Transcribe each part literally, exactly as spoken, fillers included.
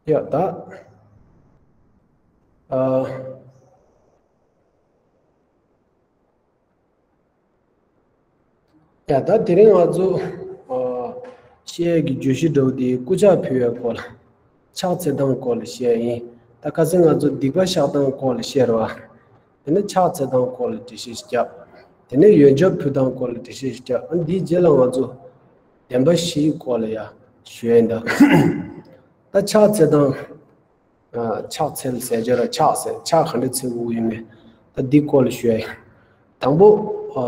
ཡ་ད། ཨ། ཡ་ད་དེ་རིང་ང་ཚོ་ཨ་བཤད་ཀྱི་བརྗོད་གཞི་འདྲ་བོ་དེ་སྐུ་ཕྱག་ཕུལ་བའི་སྐོར་ལ། ཕྱག་འཚལ་སྟངས་སྐོར་ལ་བཤད་ཡིན། ད་ཁ་སང་ང་ཚོ་སྡིག་པ་བཤགས་སྟངས་སྐོར་ལ་བཤད་རོགས། དེ་ནས་ཕྱག་འཚལ་སྟངས་སྐོར་ལ་འགྲེལ་བཤད་ཞིག་བརྒྱབ། དེ་ནས་ཡོན་ཆབ་ཕུལ་སྟངས་སྐོར་ལ་འགྲེལ་བཤད་ཞིག་བརྒྱབ། ཨ་འདིའི་རྗེས་ལ་ང་ཚོ་བདེན་པ་བཞིའི་སྐོར་ལ་ཡ་ཞུ་ཡིན་ད། ད་ཕྱག་འཚལ་སྟངས། ཨ་ཕྱག་འཚལ་ཟེར་རྒྱུ་ར་ཕྱག་ཟེར་ཕྱག་ག་འདྲ་འཚལ་དགོས་ཡིན་མིན་ད་འདི་སྐོར་ལ་ཞུ་ཡ་ཡིན། དང་པོ། ཨ་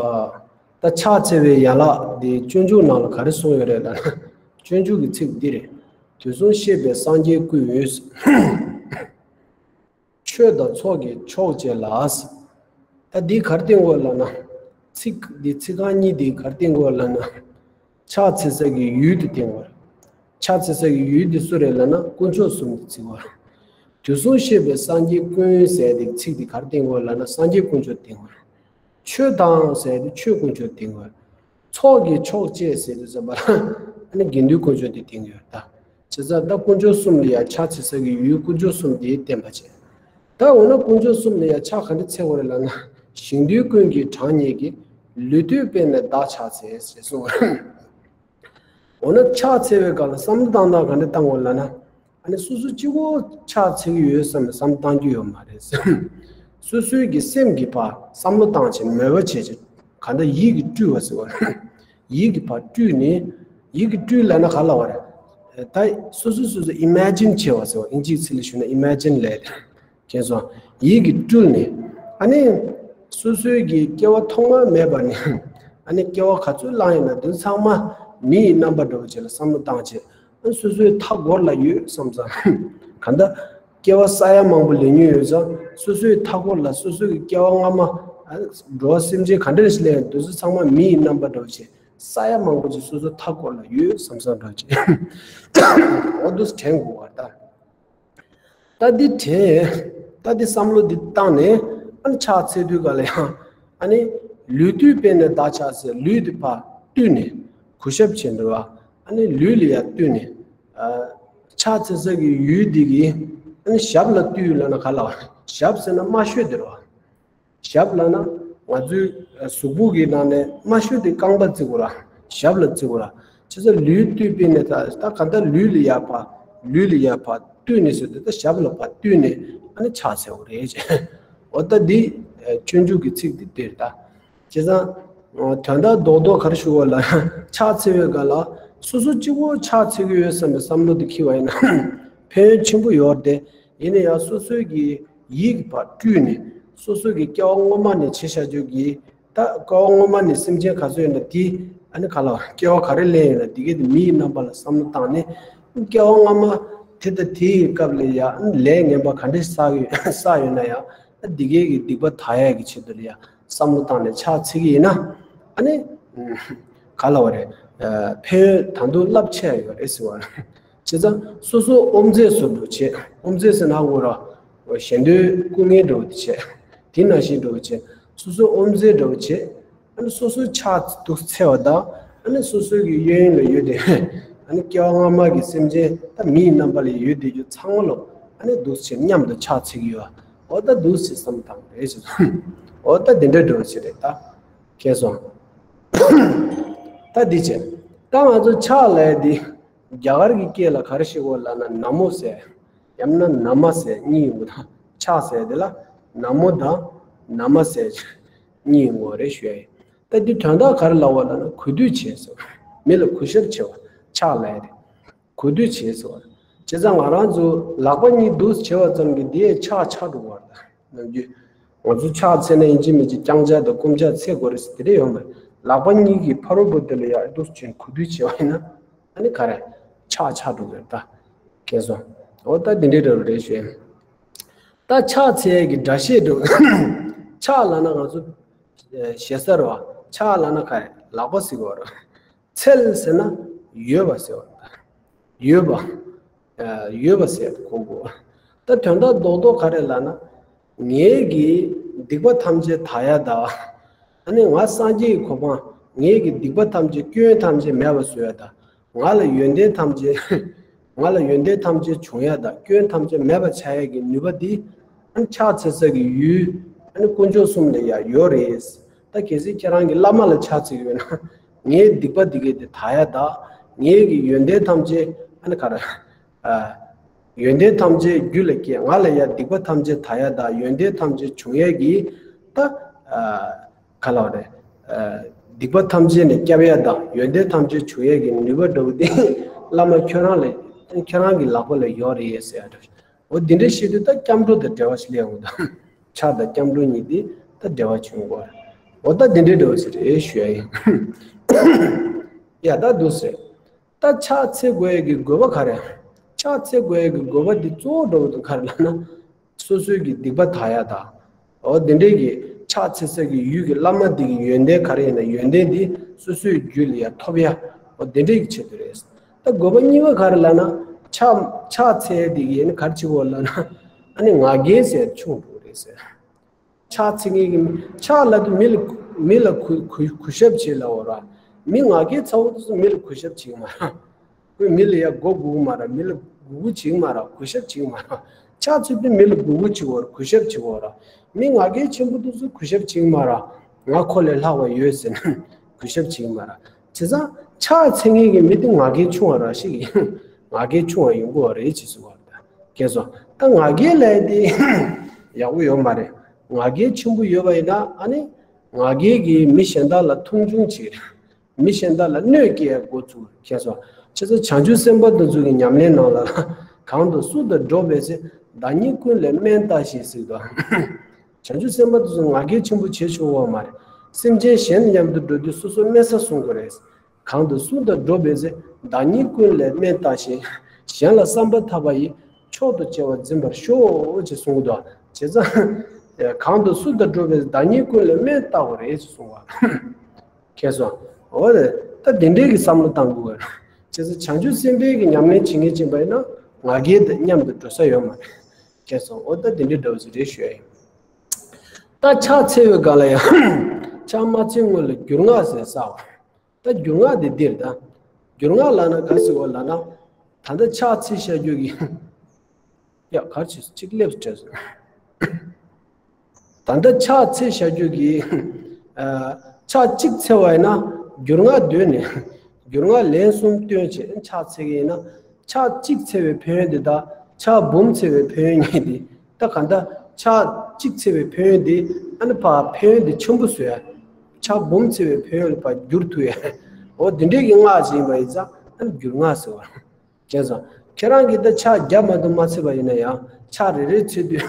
ད་ཕྱག་འཚལ་བའི་ཡན་ལག་འདི་སྤྱོད་འཇུག་ནང་ལ་ག་རེ་གསུངས་ཡོད་རེད་ལབ་ན། སྤྱོད་འཇུག་གི་ཚིག་འདི་རེད། དུས་གསུམ་གཤེགས་པའི་སངས་རྒྱས་ཀུན། ཆོས་དང་ཚོགས་ཀྱི་མཆོག་བཅས་ལ། ད་འདི་ག་རེ་བསྟན་དགོས་ལབ་ན། ཚིག་འདི་ཚིག་རྐང་གཉིས་འདི་ག་རེ་བསྟན་དགོས་ལབ་ན། ཕྱག་འཚལ་ས་གི་ཡུལ་དེ་བསྟན་དགོས། ཕྱག་འཚལ་ས་གི་ཡུལ་དེ་སུ་རེད་ལབ་ན་དཀོན་མཆོག་གསུམ་དེ་བརྩི་དགོས། དུས་གསུམ་གཤེགས་པའི་སངས་རྒྱས་ཀུན་ཟེར་དེ་ཚིག་དེ་ག་རེ་བསྟན་དགོས་ལབ་ན་སངས་རྒྱས་དཀོན་མཆོག་བསྟན་དགོས། ཆོས་དང་ཟེར་དེ་ཆོས་དཀོན་མཆོག་བསྟན་དགོས། ཚོགས་ཀྱི་མཆོག་བཅས་ཟེར་དེ་ཟེར་བ་ལ་ཨ་ནི་དགེ་འདུན་དཀོན་མཆོག་དེ་བསྟན་དགོས་ད། བྱས་ཙང་ད་དཀོན་མཆོག་གསུམ་ལ་ཡང་ཕྱག་འཚལ་ས་གི་ཡུལ་དཀོན་མཆོག་གསུམ་དེ་བསྟན་པ་བྱས། ད་འོ་ན་དཀོན་མཆོག་གསུམ་ལ་ཡང་ཕྱག་ག་འདྲ་འཚལ་དགོས་རེད་ལབ་ན། ཞིང་དུས་ཀུན་གྱི་གྲངས་སྙེད་ཀྱི། ལུས་བཏུད་པས་ནི་བདག་ཕྱག་འཚལ་ཟེར་གསུངས། འོ་ན་ཕྱག་འཚལ་བའི་སྐབས་ལ་བསམ་བློ་བཏང་སྟངས་ག་འདྲ་བཏང་དགོས་ལབ་ན། ཨ་ནི་སོ་སོ་གཅིག་པོ་ཕྱག་འཚལ་གྱི་ཡོད་བསམ་ནས་བསམ་བློ་བཏང་རྒྱུ་ཡོད་མ་རེད། སོ་སོའི་གི་སེམས་ཀྱི་བར་བསམ་བློ་བཏང་བྱས་མོས་པ་བྱས་བྱས་ག་འདྲ་ཡིད་ཀྱིས་སྤྲུལ་བ་ཟེར་བ། ཡིད་ཀྱི་བར་སྤྲུལ་ནས། ཡིད་ཀྱིས་སྤྲུལ་ལབ་ན་ག་ལབ་པ་རེད། ད་སོ་སོ་སོ་སོ་ཨི་མེ་ཇིན་བྱས་པ་ཟེར་བ་ཨིན་ཇིའི་ཚིག་ལ་ཞུས་ན་ཨི་མེ་ཇིན་ལབ། མཁྱེན་སོང་། ཡིད་ཀྱིས་སྤྲུལ་ནས། ཨ་ནི། སོ་སོའི་གི་སྐྱེ་བ་ཐོག་མ་མེད་པ་ནས། ཨ་ནི་སྐྱེ་བ་ག་ཚོད་བླངས་ཡོད་ན་དེ་ཚང་མ་མི་ཡི་རྣམ་པ་འདྲ་བོ་བྱས་ལ་བསམ་བློ་བཏང་བྱས། ཨ་ནི་སོ་སོའི་མཐའ་སྐོར་ལ་ཡོད་བསམ་ཙང་། གང་ལྟར། སྐྱེ་བ་ས་ཡ་མང་པོ་ལེན་མྱོང་ཡོད་ཙང་སོ་སོའི་མཐའ་སྐོར་ལ་སོ་སོའི་གི་སྐྱེ་བ་སྔ་མ། ཨ་ནི་འགྲོ་བ་སེམས་ཅན་ག་འདྲ་ཞིག་ལེན་ཡོད་དེ་ཚོ་ཚང་མ་མི་ཡི་རྣམ་པ་འདྲ་བོ་བྱས་ས་ཡ་མང་པོ་ཅིག་སོ་སོའི་མཐའ་སྐོར་ལ་ཡོད་བསམ་བསམ་འདྲ་བོ་བྱས། འོ་འདུག་དྲན་དགོས་པ་ད། ད་འདི་དྲན། ད་འདི་བསམ་བློ་འདི་བཏང་ནས་ཨ་ནི་ཕྱག་འཚལ་དུས་ག་ལ་ཡང་ཨ་ནི་ལུས་བཏུད་པས་ནི་བདག་ཕྱག་འཚལ། ལུས་འདི་ཕར་བཏུད་ནས་གུས་ཞབས་བྱེད་འདུག་བ། ཨ་ནི་ལུས་ལ་ཡང་བཏུད་ནས་ཨ་ཕྱག་འཚལ་ས་གི་ཡུལ་འདི་གི་ཨ་ནི་ཞབས་ལ་བཏུད་ལབ་ན་ག་ལ་བ། ཞབས་ཟེར་ན་དམའ་ཤོས་འདི་རེད་བ། ཞབས་ལབ་ན་ང་ཚོའི་གཟུགས་པོ་གི་ནང་ནས་དམའ་ཤོས་དེ་རྐང་པ་བརྩི་དགོས་ར། ཞབས་ལ་བརྩི་དགོས་ར། བྱས་ཙང་ལུས་བཏུད་པས་ནི་ད་ད་ག་ད་ལུས་ལ་ཡར་ཕར་ལུས་ལ་ཡར་ཕར་བཏུད་ནས་ཟེར་དུས་ད་ཞབས་ལ་ཕར་བཏུད་ནས་ཨ་ནི་ཕྱག་འཚལ་བ་རེད་ཅེས། འོ་ད་འདི་སྤྱོད་འཇུག་གི་ཚིག་འདི་འདིར་ད། བྱས་ཙང་དོན་དག་རྡོག་རྡོག་ག་རེ་ཞུ་བ་ལ་ཕྱག་འཚལ་བའི་སྒང་ལ་སོ་སོ་གཅིག་པོ་ཕྱག་འཚལ་གྱི་ཡོད་བསམ་པའི་བསམ་བློ་འདི་འཁྱེར་བ་ཡིན་ན་ཕན་ཡོན་ཆེན་པོ་ཡོད་རེད་དེ། ཡིན་ན་ཡང་སོ་སོའི་གི་ཡིད་ཀྱི་བར་སྤྲུལ་ནས་སོ་སོའི་གི་སྐྱེ་བ་སྔོན་མ་ནས་བྱས་བཞག་རྒྱུ་གི་ད་སྐྱེ་བ་སྔོན་མ་ནས་སེམས་ཅན་ག་ཚོད་ཡོད་ན་དེ་ཨ་ནི་ག་ལ་སྐྱེ་བ་ག་རེ་ལེན་ཡོད་ན་དེ་གའི་དེ་མི་ཡི་རྣམ་པ་ལ་བསམ་བློ་བཏང་ནས་སྐྱེ་བ་སྔ་མ་དེ་དང་དེ་ཡི་སྐབས་ལ་ཡང་ལས་ངན་པ་ག་འདྲ་བསགས་ཡོད་བསགས་ཡོད་ན་ཡང་ཨ་དེ་གའི་གི་སྡིག་པ་དག་ཡག་གི་ཆེད་དུ་ལ་ཡང་བསམ་བློ་བཏང་ནས་ཕྱག་འཚལ་གི་ཡིན་ན་ཨ་ནི་ག་ལ་བ་རེད། ཕན་ཡོན་ད་དུང་རླབས་ཆེ་ཡོད་རེད་ཟེར་བ་རེད། བྱས་ཙང་སོ་སོ་དབུ་མཛད་བཟོ་འདྲ་བྱེད། དབུ་མཛད་ཟེར་ན་འོ་ར། གཞན་དོན་སྐུ་ངལ་འདྲ་བོ་དེ་བྱེད། དེ་ནང་བཞིན་འདྲ་བོ་བྱེད། སོ་སོ་དབུ་མཛད་འདྲ་བོ་བྱེད། ཨ་ནི་སོ་སོའི་ཕྱག་འདུག་འཚལ་བ་དང་ཨ་ནི་སོ་སོའི་གི་གཡས་གཡོན་ལ་ཡོད་དེ། ཨ་ནི་སྐྱེ་བ་སྔ་མ་གི་སེམས་ཅན་ད་མིའི་རྣམ་པ་ལ་ཡོད་དེ་རྒྱུ་ཚང་མ་ལོ་ཨ་ནི་འདུག་བྱེད་མཉམ་དུ་ཕྱག་འཚལ་གི་ཡོད། འོ་ད་འདུག་བྱེད་བསམ་བཏང་རེད་ཟེར། འོ་ད་དེ་འདྲ་འདྲ་བོ་བྱེད་རེད་ད། མཁྱེན་སོང་། ད་འདི་བྱས། ད་ང་ཚོ་ཕྱག་ལས་འདི་རྒྱ་གར་གྱི་སྐད་ལ་ག་རེ་ཞིག་གོ་ལབ་ན་ན་མོ་ཟེར། ཡང་ན་ན་མ་ཟེར་གཉིས་ཡོང་གི་ད། ཕྱག་ཟེར་དེ་ལ་ན་མོ་དང་ན་མ་ཟེར་གཉིས་ཡོང་གི་རེད་ཞུ་ཡ་ཡིན། ད་འདི་དོན་དག་ག་རེ་ལབ་པ་ལབ་ན་གུས་འདུད་བྱེད་ཟེར། མི་ལ་གུས་ཞབས་བྱེད་པ་ཕྱག་ལས་དེ། གུས་འདུད་བྱེད་ཟེར་བ། བྱས་ཙང་ང་རང་ཚོ་ལག་པ་གཉིས་འདུག་བྱས་པ་ཙམ་གྱིས་འདི་ཡས་ཕྱག་ཆགས་འགྲོ་བ་རེད་ནམ་རྒྱུན། ང་ཚོ་ཕྱག་འཚལ་ན་ཡིན་གཅིག་མིན་གཅིག་བརྐྱང་ཕྱག་དང་བསྐུམ་ཕྱག་འཚལ་དགོས་རེད་ཟེར་དེ་འདྲ་ཡོད་མ་རེད། ལག་པ་གཉིས་ཀྱིས་ཕ་རོལ་པོ་དེ་ལ་ཡར་འདུག་བྱས་གུས་འདུད་བྱས་པ་ཡིན་ན་ཨ་ནི་ག་རེ་ཕྱག་ཆགས་འགྲོ་གི་རེད་ད། མཁྱེན་སོང་། འོ་ད་འདི་འདྲའི་འདྲ་བོ་རེད་ཞུ་ཡ། ད་ཕྱག་འཚལ་གྱི་སྒྲ་བཤད་འདུག་ཕྱག་ལབ་ན་ང་ཚོ་ཞེ་ས་རེད་བ། ཕྱག་ལབ་ན་ག་རེ་ལག་པ་ཟེར་གྱི་ཡོད་རེད། འཚལ་ཟེར་ན་ཡོད་པ་ཟེར་བ། ཡོད་པ། ཡོད་པ་ཟེར་གོ་དགོས། ད་དོན་དག་རྡོག་རྡོག་ག་རེ་ལབ་ན། ངེད་ཀྱི་སྡིག་པ་ཐམས་ཅད་དག་ཡ་དང་། ཨ་ནི་ང་སངས་རྒྱས་ཀྱི་གོ་འཕང་ངེད་ཀྱི་སྡིག་པ་ཐམས་ཅད་སྐྱོན་ཐམས་ཅད་མེད་པ་བཟོ་ཡ་དང་། ང་ལ་ཡོན་ཏན་ཐམས་ཅད་ ང་ལ་ཡོན་ཏན་ཐམས་ཅད་འབྱུང་ཡ་དང་སྐྱོན་ཐམས་ཅད་མེད་པར་བྱ་ཡ་གི་ནུས་པ་འདི་ཨ་ནི་ཕྱག་འཚལ་ས་གི་ཡུལ་ཨ་ནི་དཀོན་མཆོག་གསུམ་ལ་ཡང་ཡོད་རེད། ད་གལ་སྲིད་ཁྱེད་རང་གི་བླ་མ་ལ་ཕྱག་འཚལ་གྱི་ཡོད་ན་ངའི་སྡིག་པ་འདི་གས་དེ་དག་ཡ་དང་ངའི་གི་ཡོན་ཏན་ཐམས་ཅད་ཨ་ནི་ག་རེ། ཨ། ཡོན་ཏན་ཐམས་ཅད་རྒྱུད་ལ་སྐྱེས། ང་ལ་ཡང་སྡིག་པ་ཐམས་ཅད་དག་ཡ་དང་ཡོན་ཏན་ཐམས་ཅད་འབྱུང་ཡས་ཀྱི་ད་ཨ་ག་ལ་རེད། ཨ། སྡིག་པ་ཐམས་ཅད་ནས་སྐྱབས་ཡ་དང་ཡོན་ཏན་ཐམས་ཅད་འབྱུང་ཡས་ཀྱི་ནུས་པ་འདྲ་བོ་དེ་བླ་མ་ཁྱོད་རང་ལ་ཁྱོད་རང་གི་ལག་པ་ལ་ཡོད་རེད་ཟེར་ཡ་འདྲ། འོ་འདི་འདྲ་བཤད་དུས་ད་སྐྱབས་འགྲོ་དང་འབྲེལ་བ་ཞིག་སླེབས་འོང་ད། ཕྱག་དང་སྐྱབས་འགྲོ་གཉིས་དེ་ད་འབྲེལ་བ་བྱུང་དགོས། འོ་ད་འདི་འདྲའི་འདྲ་བོ་ཞིག་རེད་ཞུ་ཡ་ཡིན། ཡ་ད་འདུག་ཟེར། ད་ཕྱག་འཚལ་དགོས་ཡས་ཀྱི་དགོས་པ་ག་རེ། ཕྱག་འཚལ་དགོས་ཡས་ཀྱི་དགོས་པ་འདི་གཙོ་བོ་འདྲ་བོ་དང་ག་རེ་ལབ་ན། སོ་སོའི་གི་སྡིག་པ་དག་ཡ་དང་། འོ་དེ་འདྲས་ཀྱི་ཕྱག་འཚལ་ས་གི་ཡུལ་གྱི་བླ་མ་འདི་གི་ཡོན་ཏན་ག་རེ་ཡིན་ན་ཡོན་ཏན་འདི་སོ་སོའི་རྒྱུད་ལ་ཡ་ཐོབ་ཡ། འོ་དེ་འདྲས་ཀྱི་ཆེད་དུ་རེད། ད་དགོས་པ་གཉིས་པ་ག་རེ་ལབ་ན། ཕྱག་ཕྱག་འཚལ་ཡ་འདི་གི་ཡིན་ན་ག་རེ་བྱེད་དགོས་ལབ་ན། ཨ་ནི་ང་རྒྱལ་ཟེར་ཆུང་འགྲོ་རེད་ཟེར། ཕྱག་འཚལ་མཁན་གྱི་མི་ཕྱག་ལབ་དུས་མི་ལ་མི་ལ་གུས་གུས་གུས་ཞབས་བྱེད་ལབ་འོ་ར། མི་ང་རྒྱལ་ཚ་བོ་དེ་ཚོ་མི་ལ་གུས་ཞབས་བྱེད་ཀྱི་མ་རེད། ཁོས་མི་ལ་ཡ་མགོ་སྒུར་གྱི་མ་རེད། མི་ལ་གུས་བཀུར་བྱེད་ཀྱི་མ་རེད། གུས་ཞབས་བྱེད་ཀྱི་མ་རེད། ཕྱག་འཚལ་དུས་མི་ལ་གུས་བཀུར་བྱེད་འོ་ར། གུས་ཞབས་བྱེད་འོ་ར། མི་ང་རྒྱལ་ཆེན་པོ་དེ་ཚོ་གུས་ཞབས་བྱེད་ཀྱི་མ་རེད། ང་ཁོ་ལས་ལྷག་པ་ཡོད་ཟེར་ན་གུས་ཞབས་བྱེད་ཀྱི་མ་རེད། བྱས་ཙང་ཕྱག་འཚལ་མཁན་གྱི་མི་དེ་ང་རྒྱལ་ཆུང་བ་ར་ཞིག་ཡིན། ང་རྒྱལ་ཆུང་བ་ཡོང་གི་རེད་ཅེས་གསུངས་པ་རེད། ཁྱེད་ཚོ་ད་ང་རྒྱལ་ལབ་ཡ་དེ་ཡག་པོ་ཡོད་མ་རེད། ང་རྒྱལ་ཆེན་པོ་ཡོད་པ་ཡིན་ན་ཨ་ནི་ང་རྒྱལ་གྱིས་མི་གཞན་དག་ལ་མཐོང་ཆུང་བྱེད། མི་གཞན་དག་ལ་གནོད་སྐྱེལ་འགོ་ཚུགས། ཁྱེད་ཚོ་བྱས་ཙང་བྱང་ཆུབ་སེམས་དཔའ་དེ་ཚོ་གི་ཉམས་ལེན་ནང་ལ་གང་དུ་སུ་དང་འགྲོགས་པའི་ཚེ་བདག་ཉིད་ཀུན་ལས་དམན་བལྟ་ཞིང་ཟེར་གྱི་འདུག་བྱང་ཆུབ་སེམས་དཔའ་དེ་ཚོ་ང་རྒྱལ་ཆེན་པོ་བྱེད་ཆོག་གི་མ་རེད། སེམས་ཅན་གཞན་མཉམ་དུ་འགྲོགས་དུས་སོ་སོ་དམན་ས་བཟུང་དགོས་རེད། གང་དུ་སུ་དང་འགྲོགས་པའི་ཚེ་བདག་ཉིད་ཀུན་ལས་དམན་བལྟ་ཞིང་། གཞན་ལ་བསམ་པ་ཐག་པ་ཡིས། མཆོག་ཏུ་བྱ་བ་འཛིན་པར་ཤོག་ཅེས་གསུངས་འདུག་བྱས་ཙང་། གང་དུ་སུ་དང་འགྲོགས་པའི་བདག་ཉིད་ཀུན་ལས་དམན་བལྟ་དགོས་རེད་ཅེས་གསུངས་པ། ཁྱེད་ཚོ། འོ་རེད། ད་དེ་འདྲའི་གི་བསམ་བློ་བཏང་དགོས་རེད། བྱས་ཙང་བྱང་ཆུབ་སེམས་དཔའི་གི་ཉམས་ལེན་བྱེད་མཁན་ཅིག་ཡིན་པ་ཡིན་ན་ང་རྒྱལ་དང་མཉམ་དུ་འགྲོ་ས་ཡོད་མ་རེད། ཁྱེད་ཚོ། འོ་ད་དེ་འདྲའི་འདྲ་བོ་ཞིག་རེད་ཞུ་ཡ་ཡིན། ད་ཕྱག་འཚལ་བའི་སྒང་ལ་ཡང་། ཕྱག་མ་འཚལ་སྔོན་ལ་རྒྱུད་སྔགས་ཟེར་བསགས། ད་རྒྱུད་སྔགས་འདི་འདིར་ད། རྒྱུད་སྔགས་ལབ་ན་ག་ཟེར་བ་ལབ་ན། ད་ལྟ་ཕྱག་འཚལ་བྱ་རྒྱུ་གི། ཡ་གར་ཆེ་གཅིག་སླེབས་བྲལ་སོང་། ད་ལྟ་ཕྱག་འཚལ་བྱ་རྒྱུ་གི། ཨ། ཕྱག་གཅིག་འཚལ་བ་ཡིན་ན་རྒྱུད་སྔགས་བསྡུས་ནས་རྒྱུད་སྔགས་ལན་གསུམ་བཏོན་བྱས་ཕྱག་འཚལ་གི་ཡིན་ན། ཕྱག་གཅིག་འཚལ་བའི་ཕན་ཡོན་འདི་དང་ཕྱག་འབུམ་འཚལ་བའི་ཕན་ཡོན་གཉིས་འདི། ད་ག་འདྲ་ཕྱག་གཅིག་འཚལ་བའི་ཕན་ཡོན་འདི་ཨ་ནི་ཕ་ཕན་ཡོན་འདི་ཆེན་པོ་བཟོ་ཡ། ཕྱག་འབུམ་འཚལ་བའི་ཕན་ཡོན་ལ་ཕ་བསྒྱུར་ཐུབ་ཡ། འོ་འདི་འདྲའི་གི་སྔགས་ཅིག་ཡིན་པ་ཡིན་ཙང་ཨ་ནི་རྒྱུད་སྔགས་ཟེར་བ། བྱས་ཙང་ཁྱེད་རང་གིས་ད་ཕྱག་བརྒྱ་མ་གཏོགས་མ་འཚལ་བ་ཡིན་ན་ཡང་ཕྱག་རེ་རེ་འཚལ་དུས་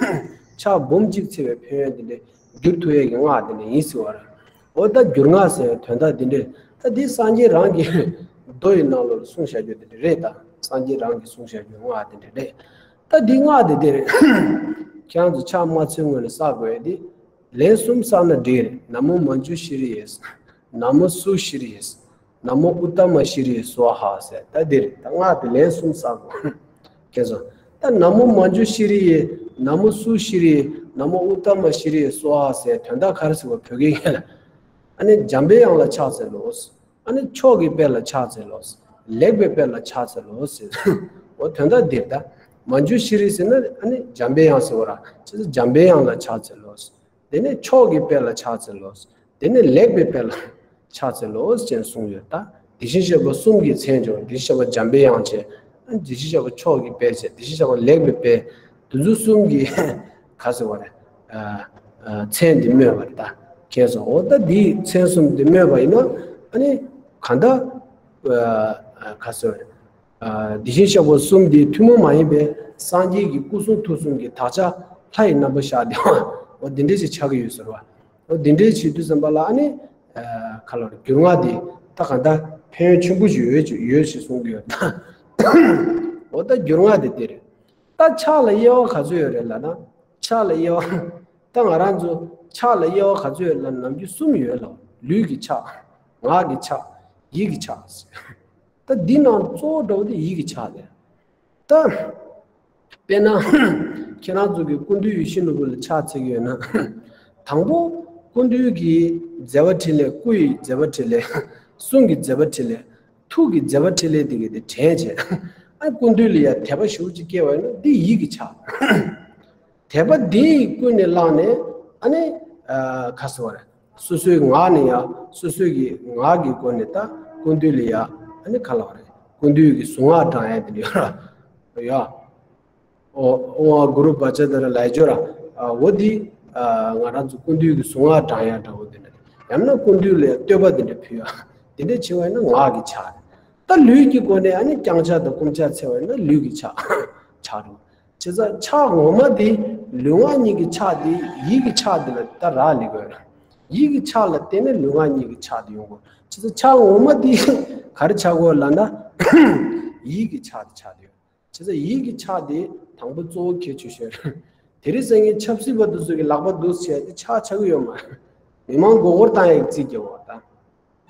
ཕྱག་འབུམ་གཅིག་འཚལ་བའི་ཕན་ཡོན་འདི་འདྲའི་བསྒྱུར་ཐུབ་ཡ་གི་སྔགས་འདི་འདྲ་ཡིན་ཟེར་བ་རེད། འོ་ད་རྒྱུད་སྔགས་ཟེར་བའི་དོན་དག་འདི་འདྲས་ད་འདི་སངས་རྒྱས་རང་གི་མདོ་ཡི་ནང་ལོགས་ལ་གསུངས་བཞག་རྒྱུ་འདི་འདྲ་རེད། ད་སངས་རྒྱས་རང་གིས་གསུངས་བཞག་རྒྱུ་སྔགས་འདི་འདྲ་རེད། ད་འདི་སྔགས་འདི་འདི་རེད། ཁྱེད་རང་ཚོ་ཕྱག་མ་འཚལ་སྔོན་ལ་བསགས་དགོས་ཡ་འདི་ལན་གསུམ་བསགས་ན་འགྲིག་རེད། ན་མོ་མཉྫུ་ཤྲཱི་ཡེ། ན་མོ་སུ་ཤྲཱི་ཡེ། ན་མོ་ཨུ་ཏ་མ་ཤྲཱི་ཡེ་སྭཱ་ཧཱ་ཟེར། ད་འདིར་ད་སྔགས་དེ་ལན་གསུམ་བསགས་དགོས། ཁྱེད་ཚོ། ད་ན་མོ་མཉྫུ་ཤྲཱི་ཡེ། ན་མོ་སུ་ཤྲཱི་ཡེ། ན་མོ་ཨུ་ཏ་མ་ཤྲཱི་ཡེ་སྭཱ་ཧཱ་ཟེར་དོན་དག་ག་རེ་ཟེར་བ་བོད་སྐད་ཡིན་ལ། ཨ་ནི་འཇམ་པའི་དབྱངས་ལ་ཕྱག་འཚལ་ལོ། ཨ་ནི་མཆོག་གི་དཔལ་ལ་ཕྱག་འཚལ་ལོ། ལེགས་པའི་དཔལ་ལ་ཕྱག་འཚལ་ལོ་ཟེར། འོ་དོན་དག་འདིར་ད། མཉྫུ་ཤྲཱི་ཟེར་ན་ཨ་ནི་འཇམ་པའི་དབྱངས་ཟེར་བ་ར། ཁྱེད་ཚོ་འཇམ་པའི་དབྱངས་ལ་ཕྱག་འཚལ་ལོ། དེ་ནས་མཆོག་གི་དཔལ་ལ་ཕྱག་འཚལ་ལོ། དེ་ནས་ལེགས་པའི་དཔལ་ལ་ཕྱག་འཚལ་ལོ་ཅེས་གསུངས་ཡོད། ད་དེ་བཞིན་གཤེགས་པ་གསུམ་གྱི་མཚན་བྱུང་། དེ་བཞིན་གཤེགས་པ་འཇམ་པའི་དབྱངས་བྱས། དེ་བཞིན་གཤེགས་པ་མཆོག་གི་དཔལ་བྱས། དེ་བཞིན་གཤེགས་པ་ལེགས་པའི་དཔལ། དེ་ཚོ་གསུམ་གྱི་ག་ཟེར་བ་རེད། ཨ། ཨ། མཚན་འདི་སྨོས་པ་རེད། ད་ཁྱེད་ཚོ་འོ་ད་འདིའི་མཚན་གསུམ་འདི་སྨོས་པ་ཡིན་ན་ཨ་ནི་གང་ལྟར། ཨ། ག་ཟེར་བ་རེད། ཨ། དེ་བཞིན་གཤེགས་པ་གསུམ་འདི་ཐུན་མོང་མ་ཡིན་པའི་སངས་རྒྱས་ཀྱི་སྐུ་གསུང་ཐུགས་གསུམ་གྱི་དག་ཆ་ལྷ་ཡི་རྣམ་པར་ཤར་བསྡད་པ། འོ་འདི་འདྲས་ཞིག་ཆགས་ཀྱི་ཡོད་ཟེར་བ། འོ་འདི་འདྲས་བྱེད་དུས་ཙམ་པ་ལ་ཨ་ནི། ཨ། ག་ལ་རྒྱུད་སྔགས་འདི་ད་གང་ལྟར་ཕན་ཡོན་ཆེན་པོ་ཞིག་ཡོད་ཅིག་ཡོད་ཅེས་གསུང་གི་ཡོད། འོ་ད་རྒྱུད་སྔགས་འདི་འདི་རེད། ད་ཕྱག་ལ་དབྱེ་བ་ག་ཚོད་ཡོད་རེད་ལབ་ན། ཕྱག་ལ་དབྱེ་བ། ད་ང་རང་ཚོ་ཕྱག་ལ་དབྱེ་བ་ག་ཚོད་ཡོད་ལབ་ན་ནམ་རྒྱུན་གསུམ་ཡོད་ལ། ལུས་ཀྱི་ཕྱག་ངག་གི་ཕྱག་ཡིད་ཀྱི་ཕྱག་ད་འདི་ནང་གཙོ་བོ་འདྲ་བོ་དེ་ཡིད་ཀྱི་ཕྱག་རེད། ད། དཔེར་ན། ཁྱེད་རང་ཚོ་གི་སྐུ་མདུན་ཡིད་བཞིན་ནོར་བུ་ལ་ཕྱག་འཚལ་གྱི་ཡོད་ན། དང་པོ། སྐུ་མདུན་གྱི་མཛད་པ་འཕྲིན་ལས། སྐུ་ཡི་མཛད་པ་འཕྲིན་ལས། གསུང་གི་མཛད་པ་འཕྲིན་ལས། ཐུགས་ཀྱི་མཛད་པ་འཕྲིན་ལས་དེ་གས་དེ་དྲན་བྱས། ཨ་ཀུན་བཏུས་ལ་ཡང་དད་པ་ཞེ་པོ་ཅིག་སྐྱེ་བ་ཡིན་ན་འདི་ཡིད་ཀྱི་ཆགས། དད་པ་འདི་ཀུན་ནས་བསླངས་ནས་ཨ་ནི་ཨ་ག་ཟེར་བ་རེད། སོ་སོའི་ངག་ནས་ཡང་སོ་སོའི་གི་ངག་གི་སྒོ་ནས་ད་ཀུན་བཏུས་ལ་ཡང་ཨ་ནི་ག་ལབ་རེད། ཀུན་བཏུས་ཀྱི་གཟུངས་སྔགས་བགྲང་ཡ་དེ་འདྲ་ཡོད་ར། ཡ། ཨོ་ཨོ་གུ་རུ་བཛྲ་ཏ་ར་ལ་ཡ་ཇོ་ར། ཨ་འོ་འདི་ཨ་ང་རང་ཚོ་ཀུན་བཏུས་ཀྱི་གཟུངས་སྔགས་བགྲང་ཡ་འདྲ་བོ་དེ་འདྲ། ཡང་ན་ཀུན་བཏུས་ལ་ཡང་བསྟོད་པ་དེ་འདྲ་ཕུལ་ཡ། དེ་འདྲ་བྱེད་པ་ཡིན་ན་ངག་གི་ཆགས་རེད། ད་ལུས་ཀྱི་སྒོ་ནས་ཨ་ནི་བརྐྱང་ཕྱག་དང་བསྐུམ་ཕྱག་འཚལ་བ་ཡིན་ན་ལུས་ཀྱི་ཕྱག་ཆགས་འགྲོ། བྱས་ཙང་ཕྱག་ངོ་མ་དེ་ལུས་ངག་གཉིས་ཀྱི་ཕྱག་དེ་ཡིད་ཀྱི་ཕྱག་དེ་ལ་ད་རག་ལས་དགོས་རེད། ཡིད་ཀྱི་ཕྱག་ལ་བརྟེན་ནས་ལུས་ངག་གཉིས་ཀྱི་ཕྱག་དེ་ཡོང་དགོས། བྱས་ཙང་ཕྱག་ངོ་མ་དེ་ག་རེ་ཆགས་དགོས་ལབ་ན་ཡིད་ཀྱི་ཕྱག་དེ་ཆགས་དགོས། བྱས་ཙང་ཡིད་ཀྱི་ཕྱག་དེ་དང་པོ་གཙོ་བོ་གལ་ཆེ་ཤོས་རེད། དེ་རིང་སང་ཉིན་ཆབ་སྲིད་པ་དེ་ཚོ་གི་ལག་པ་འདུག་བྱས་ཏེ་ཕྱག་ཆགས་ཀྱི་ཡོད་མ་རེད། མི་མང་མགོ་སྐོར་བཏང་ཡག་རྩིས་རྒྱག་འོ་ད།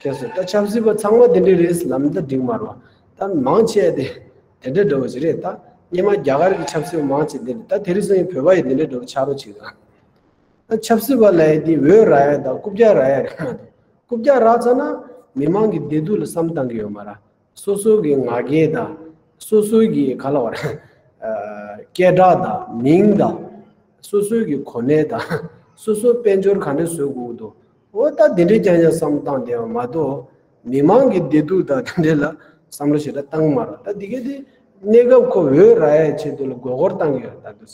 ཁྱེད་ཚོ་ད་ཆབ་སྲིད་པ་ཚང་མ་དེ་འདྲ་རེད་ལབ་ན་ད་འགྲིག་མ་རེད་བ། ད་མང་ཆེ་དེ་དེ་འདྲ་འདྲ་བོ་ཞིག་རེད་ད། སྔོན་མ་རྒྱ་གར་གྱི་ཆབ་སྲིད་པ་མང་ཆེ་དེ་རེད་ད། དེ་རིང་སང་ཉིན་བོད་པ་ཡི་དེ་འདྲ་འདྲ་བོ་ཆགས་རོགས་བྱེད་ད། ད་ཆབ་སྲིད་པ་ལབ་ཡ་དེ་འོས་རག་ཡ་དང་རྐུབ་བཀྱག་རག་ཡ་རེད་མ་གཏོགས། རྐུབ་བཀྱག་རག་ཚར་ན་མི་མང་གི་བདེ་སྡུག་ལ་བསམ་བཏང་གི་ཡོད་མ་རེད། སོ་སོ་གི་ང་རྒྱལ་དང་། སོ་སོའི་གི་ག་ལབ་དགོས་རེད། ཨ་སྐད་གྲགས་དང་མིང་དང་། སོ་སོའི་གི་གོ་གནས་དང་། སོ་སོ་དཔལ་འབྱོར་ག་འདྲ་བཟོ་དགོས་འདུག་འོ་ད་དེ་འདྲའི་རྐྱང་རྐྱང་བསམ་བཏང་བསྡད་པ་མ་གཏོགས། མི་མང་གི་བདེ་སྡུག་དང་དེ་འདྲ་ལ་བསམ་བློ་ཞེ་དྲག་བཏང་མ་རེད། ད་འདི་གའི་དེ་གནས་སྐབས་ཁོ་འོས་རག་ཡའི་ཆེད་དུ་ལ་མགོ་སྐོར་བཏང་གི་ཡོད་ད་འདུག་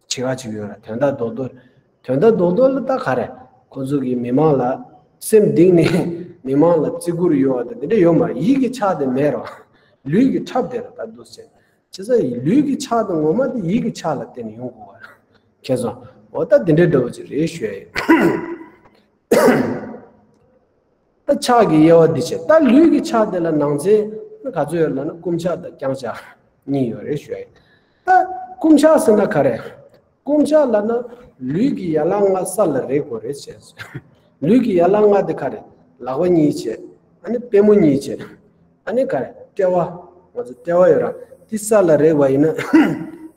ཆེ་བ་ཅིག་ཡོད་ར། དོན་དག་རྡོག་རྡོག་དོན་དག་རྡོག་རྡོག་ལ་ད་ག་རེ། ཁོ་ཚོ་གིས་མི་མང་ལ་སེམས་གཏིང་ནས་མི་མང་ལ་བརྩི་བཀུར་ཡོད་པ་དང་དེ་འདྲ་ཡོད་མ་རེད། ཡིད་ཀྱི་ཆགས་དེ་མེད་རོ། ལུས་ཀྱི་ཁྲབ་དེ་ར་ད་འདུག་ཟེར། བྱས་ཙང་ལུས་ཀྱི་ཆགས་དེ་ངོ་མ་དེ་ཡིད་ཀྱི་ཆགས་ལ་བརྟེན་ནས་ཡོང་དགོས་པ་ར། ཁྱེད་ཚོ་འོ་ད་དེ་འདྲའི་འདྲ་བོ་ཅིག་རེད་ཞུ་ཡ་ཡིན། ད་ཕྱག་གི་དབྱེ་བ་འདི་བྱས། ད་ལུས་ཀྱི་ཕྱག་དེ་ལ་ནང་ཚན་ག་ཚོད་ཡོད་ལབ་ན་བསྐུམ་ཕྱག་དང་བརྐྱང་ཕྱག་གཉིས་ཡོད་རེད་ཞུ་ཡ་ཡིན། ད་བསྐུམ་ཕྱག་ཟེར་ན་ག་རེ། བསྐུམ་ཕྱག་ལབ་ན་ལུས་ཀྱི་ཡན་ལག་ལྔ་ས་ལ་རེག་དགོས་རེད་ཟེར། ལུས་ཀྱི་ཡན་ལག་ལྔ་དེ་ག་རེ། ལག་པ་གཉིས་བྱས། ཨ་ནི་པུས་མོ་གཉིས་བྱས། ཨ་ནི་ག་རེ་ལྟེ་བ། ང་ཚོ་ལྟེ་བ་ཡོད་ར། དེ་ས་ལ་རེག་པ་ཡིན་ན་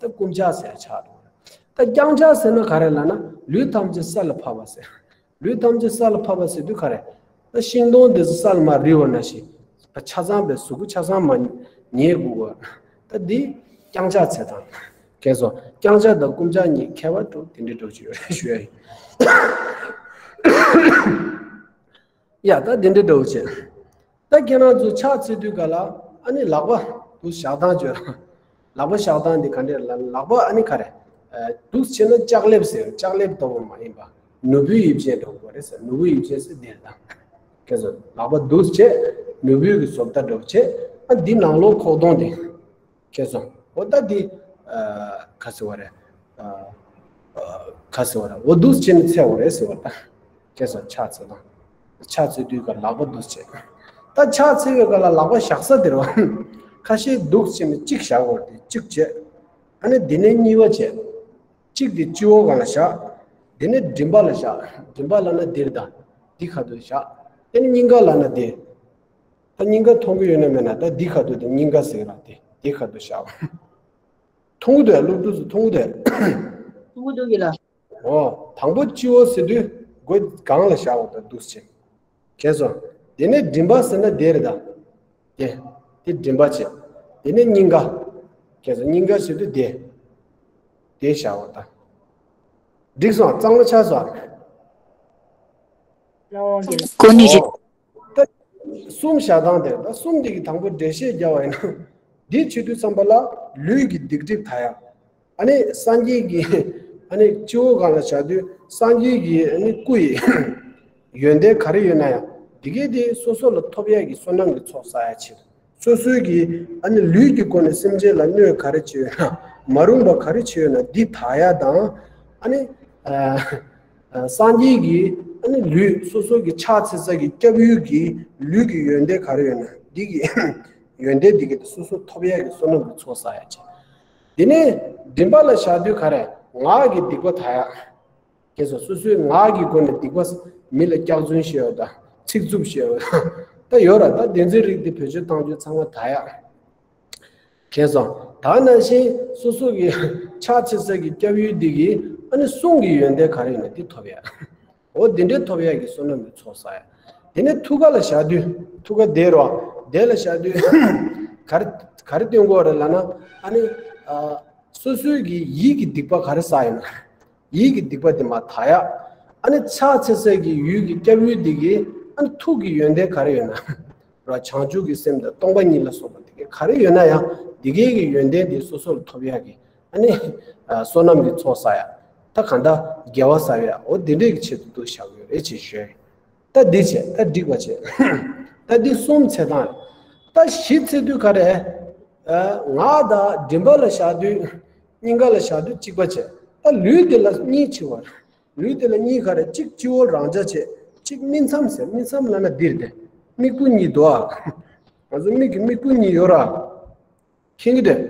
ད་བསྐུམ་ཕྱག་ཟེར་ཆགས་འགྲོ་གི་རེད། ད་བརྐྱང་ཕྱག་ཟེར་ན་ག་རེ་ལབ་ན་ལུས་ཐམས་ཅད་ས་ལ་ཕབ་པ་ཟེར། ལུས་ཐམས་ཅད་ས་ལ་ཕབ་པ་ཟེར་དུས་ག་རེ། ད་ཤིང་སྡོང་དེ་ཚོ་ས་ལ་མར་རིལ་བ་ནང་བཞིན། ད་ཆ་ཚང་པའི་གཟུགས་པོ་ཆ་ཚང་མར་ཉལ་དགོས་པ། ད་འདི་བརྐྱང་ཕྱག་ཟེར་དང་། ཁྱེད་ཚོ་བརྐྱང་ཕྱག་དང་བསྐུམ་ཕྱག་གཉིས་ཁྱད་པར་འདྲ་བོ་དེ་འདྲ་འདྲ་བོ་ཅིག་ཡོད་རེད་ཞུ་ཡ་ཡིན། ཡ་ད་དེ་འདྲ་འདྲ་བོ་བྱས། ད་ཁྱེད་རང་ཚོ་ཕྱག་འཚལ་དུས་ག་ལ་ཨ་ནི་ལག་པ་འདུག་བཞག་སྟངས་བརྗོད་ར། ལག་པ་བཞག་སྟངས་འདི་ག་འདྲས་ལ་ལག་པ་ཨ་ནི་ག་རེ། འདུག་བྱས་ན་ལྕགས་ལེབ་ཟེར། ལྕགས་ལེབ་ལྟ་བུ་མ་ཡིན་པ། ནོར་བུའི་དབྱིབས་ཅན་འདྲ་བོ་རེད་ཟེར། ནོར་བུའི་དབྱིབས་ཅན་ཟེར་འདི་རེད་ད། ཁྱེད་ཚོ་ལག་པ་འདུག་བྱས། ནོར་བུའི་གི་བཟོ་ལྟ་འདྲ་བོ་བྱས། ཨ་འདི་ནང་ལོགས་ཁོག་སྟོང་འདི། ཁྱེད་ཚོ་འོ་ད་འདི། ཨ་ག་ཟེར་བ་རེད། ཨ་ཨ་ག་ཟེར་བ་རེད། འོ་འདུག་བྱས་ནས་འཚལ་བ་རེད་ཟེར་བ་ད། ཁྱེད་ཚོ་ཕྱག་འཚལ་དང་། ཕྱག་འཚལ་དུས་ཀ་ལག་པ་འདུག་བྱས། ད་ཕྱག་འཚལ་བའི་སྐབས་ལ་ལག་པ་བཞག་ས་དེ་རེད་བ། ཁ་ཤས་འདུག་བྱས་ནས་གཅིག་བཞག་དགོས་རེད། གཅིག་བྱས། ཨ་ནི་འདི་ནས་གཉིས་པ་བྱས། གཅིག་དེ་སྤྱི་བོ་སྒང་ལ་བཞག་འདི་ནས་མགྲིན་པ་ལ་བཞག་མགྲིན་པ་ལབ་ན་འདིར་དང་འདི་ཁ་ཐུག་བཞག་དེ་ནས་སྙིང་ག་ལབ་ན་འདི། ད་སྙིང་ག་མཐོང་གི་ཡོད་ན་མེད་ན། ད་འདི་ཁ་ཐུག་དེ་སྙིང་ག་ཟེར་ར། དེ་འདི་ཁ་ཐུག་བཞག་མཐོང་གི་འདུག་ཡ། སློབ་ཕྲུག་ཚོ་མཐོང་གི་འདུག་ཡ། མཐོང་གི་འདུག་གི་ལ། འོ། དང་པོ་སྤྱི་བོ་ཟེར་དུས་མགོ་སྒང་ལ་བཞག་འོ་ད་འདུག་སེ། ཁྱེད་ཚོ། དེ་ནས་མགྲིན་པ་ཟེར་ན་དེ་རེད་ད། དེ། དེ་མགྲིན་པ་བྱས། དེ་ནས་སྙིང་ག་ཁྱེད་ཚོ་སྙིང་ག་ཟེར་དུས་དེ། དེ་བཞག་འོ་ད། འགྲིག་སོང་། གཙང་མ་ཆགས་སོང་། ཀོ་ནི་རེད། ད་གསུམ་བཞག་སྟངས་དེ་རེད། ད་གསུམ་དེ་གི་དང་པོ་འགྲེལ་བཤད་རྒྱག་པ་ཡིན་ན། འདི་བྱེད་དུས་ཙམ་པ་ལ་ལུས་ཀྱི་སྡིག་སྒྲིབ་དག་ཡ། ཨ་ནི་སངས་རྒྱས་ཀྱི་ཨ་ནི་སྤྱི་བོ་སྒང་ལ་བཞག་དུས་སངས་རྒྱས་ཀྱི་ཨ་ནི་སྐུ་ཡི་ཡོན་ཏན་ག་རེ་ཡོད་ན་ཡང་འདི་གའི་དེ་སོ་སོ་ལ་ཐོབ་ཡ་གི་བསོད་ནམས་ཀྱི་ཚོགས་བསགས་ཡ་ཕྱིར། སོ་སོའི་གི་ཨ་ནི་ལུས་ཀྱི་སྒོ་ནས་སེམས་ཅན་ལ་གནོད་ག་རེ་བྱས་ཡོད་ན། མ་རུངས་པ་ག་རེ་བྱས་ཡོད་ན་འདི་དག་ཡ་དང་། ཨ་ནི་ཨ་ཨ་སངས་རྒྱས་ཀྱི་ཨ་ནི་ལུས་སོ་སོ་གི་ཕྱག་འཚལ་ས་གི་སྐྱབས་ཡུལ་གྱི་ལུས་ཀྱི་ཡོན་ཏན་ག་རེ་ཡོད་ན་འདི་གི་ཡོན་ཏན་འདི་གི་སོ་སོ་ཐོབ་ཡ་གི་བསོད་ནམས་ཀྱི་ཚོགས་བསགས་ཡ་བྱས། དེ་ནས་མགྲིན་པ་ལ་བཞག་དུས་ག་རེ། ངག་གི་སྡིག་པ་དག་ཡ། ཁྱེད་ཚོ་སོ་སོའི་ངག་གི་སྒོ་ནས་སྡིག་པ། མི་ལ་སྐྱག་རྫུན་བཤད་ཡ་དང་ཚིག་རྩུབ་བཤད་ཡ་དང་། ད་ཡོད་ར། ད་བདེན་ཚིག་རིགས་དེ་བེད་སྤྱོད་བཏང་རྒྱུ་ཚང་མ་དག་ཡ། ཁྱེད་ཚོ། ད་ནང་བཞིན་སོ་སོ་གི་ཕྱག་འཚལ་ས་གི་སྐྱབས་ཡུལ་འདི་གི་ཨ་ནི་གསུང་གི་ཡོན་ཏན་ག་རེ་ཡོད་ན་འདི་ཐོབ་ཡ། འོ་འདི་འདྲའི་ཐོབ་ཡ་གི་བསོད་ནམས་ཀྱི་ཚོགས་བསགས་ཡ། དེ་ནས་ཐུགས་ཀ་ལ་བཞག་དུས། ཐུགས་ཀ་དེ་རོ། དེ་ལ་བཞག་དུས། ག་རེ། ག་རེ་སྟོན་དགོས་རེད་ལབ་ན། ཨ་ནི་ཨ་སོ་སོའི་གི་ཡིད་ཀྱི་སྡིག་པ་ག་རེ་བསགས་ཡོད་ན། ཡིད་ཀྱི་སྡིག་པ་དེ་མར་དག་ཡ། ཨ་ནི་ཕྱག་འཚལ་སའི་གི་ཡུལ་གྱི་སྐྱབས་ཡུལ་འདི་གི་ཨ་ནི་ཐུགས་ཀྱི་ཡོན་ཏན་ག་རེ་ཡོད་ན། ར་བྱང་ཆུབ་ཀྱི་སེམས་དང་སྟོང་པ་ཉིད་ལ་སོགས་པ་དེ་ག་རེ་ཡོད་ན་ཡང་དེ་གའི་གི་ཡོན་ཏན་དེ་སོ་སོ་ལ་ཐོབ་ཡག་གི་ཨ་ནི་ཨ་བསོད་ནམས་ཀྱི་ཚོགས་བསགས་ཡ། ད་གང་ལྟར་དགེ་བ་བསགས་ཡ། འོ་དེ་འདྲས་ཀྱི་ཆེད་དུ་འདུག་བཞག་གི་ཡོད་རེད་ཅེས་ཞུ་ཡ་ཡིན། ད་འདི་བྱས། ད་འགྲིག་པ་བྱས། ད་འདི་གསུམ་ཚེ་དང་། ད་བཞི་ཚེ་དུས་ག་རེ། ཨ་ངག་དང་མགྲིན་པ་ལ་བཞག་དུས། སྙིང་ག་ལ་བཞག་དུས་གཅིག་པ་བྱས། ད་ལུས་དེ་ལ་གཉིས་འཆི་བ། ལུས་དེ་ལ་གཉིས་ག་རེ། གཅིག་སྤྱི་བོར་རང་འཇགས་བྱས། གཅིག་སྨིན་མཚམས་ཟེར། སྨིན་མཚམས་ལབ་ན་འདིར་དེ། མིག་སྤུ་གཉིས་འདུག་ཨ། ང་ཚོ་མིག་གི་མིག་སྤུ་གཉིས་ཡོད་ར། མཁྱེན་གྱི་འདུག་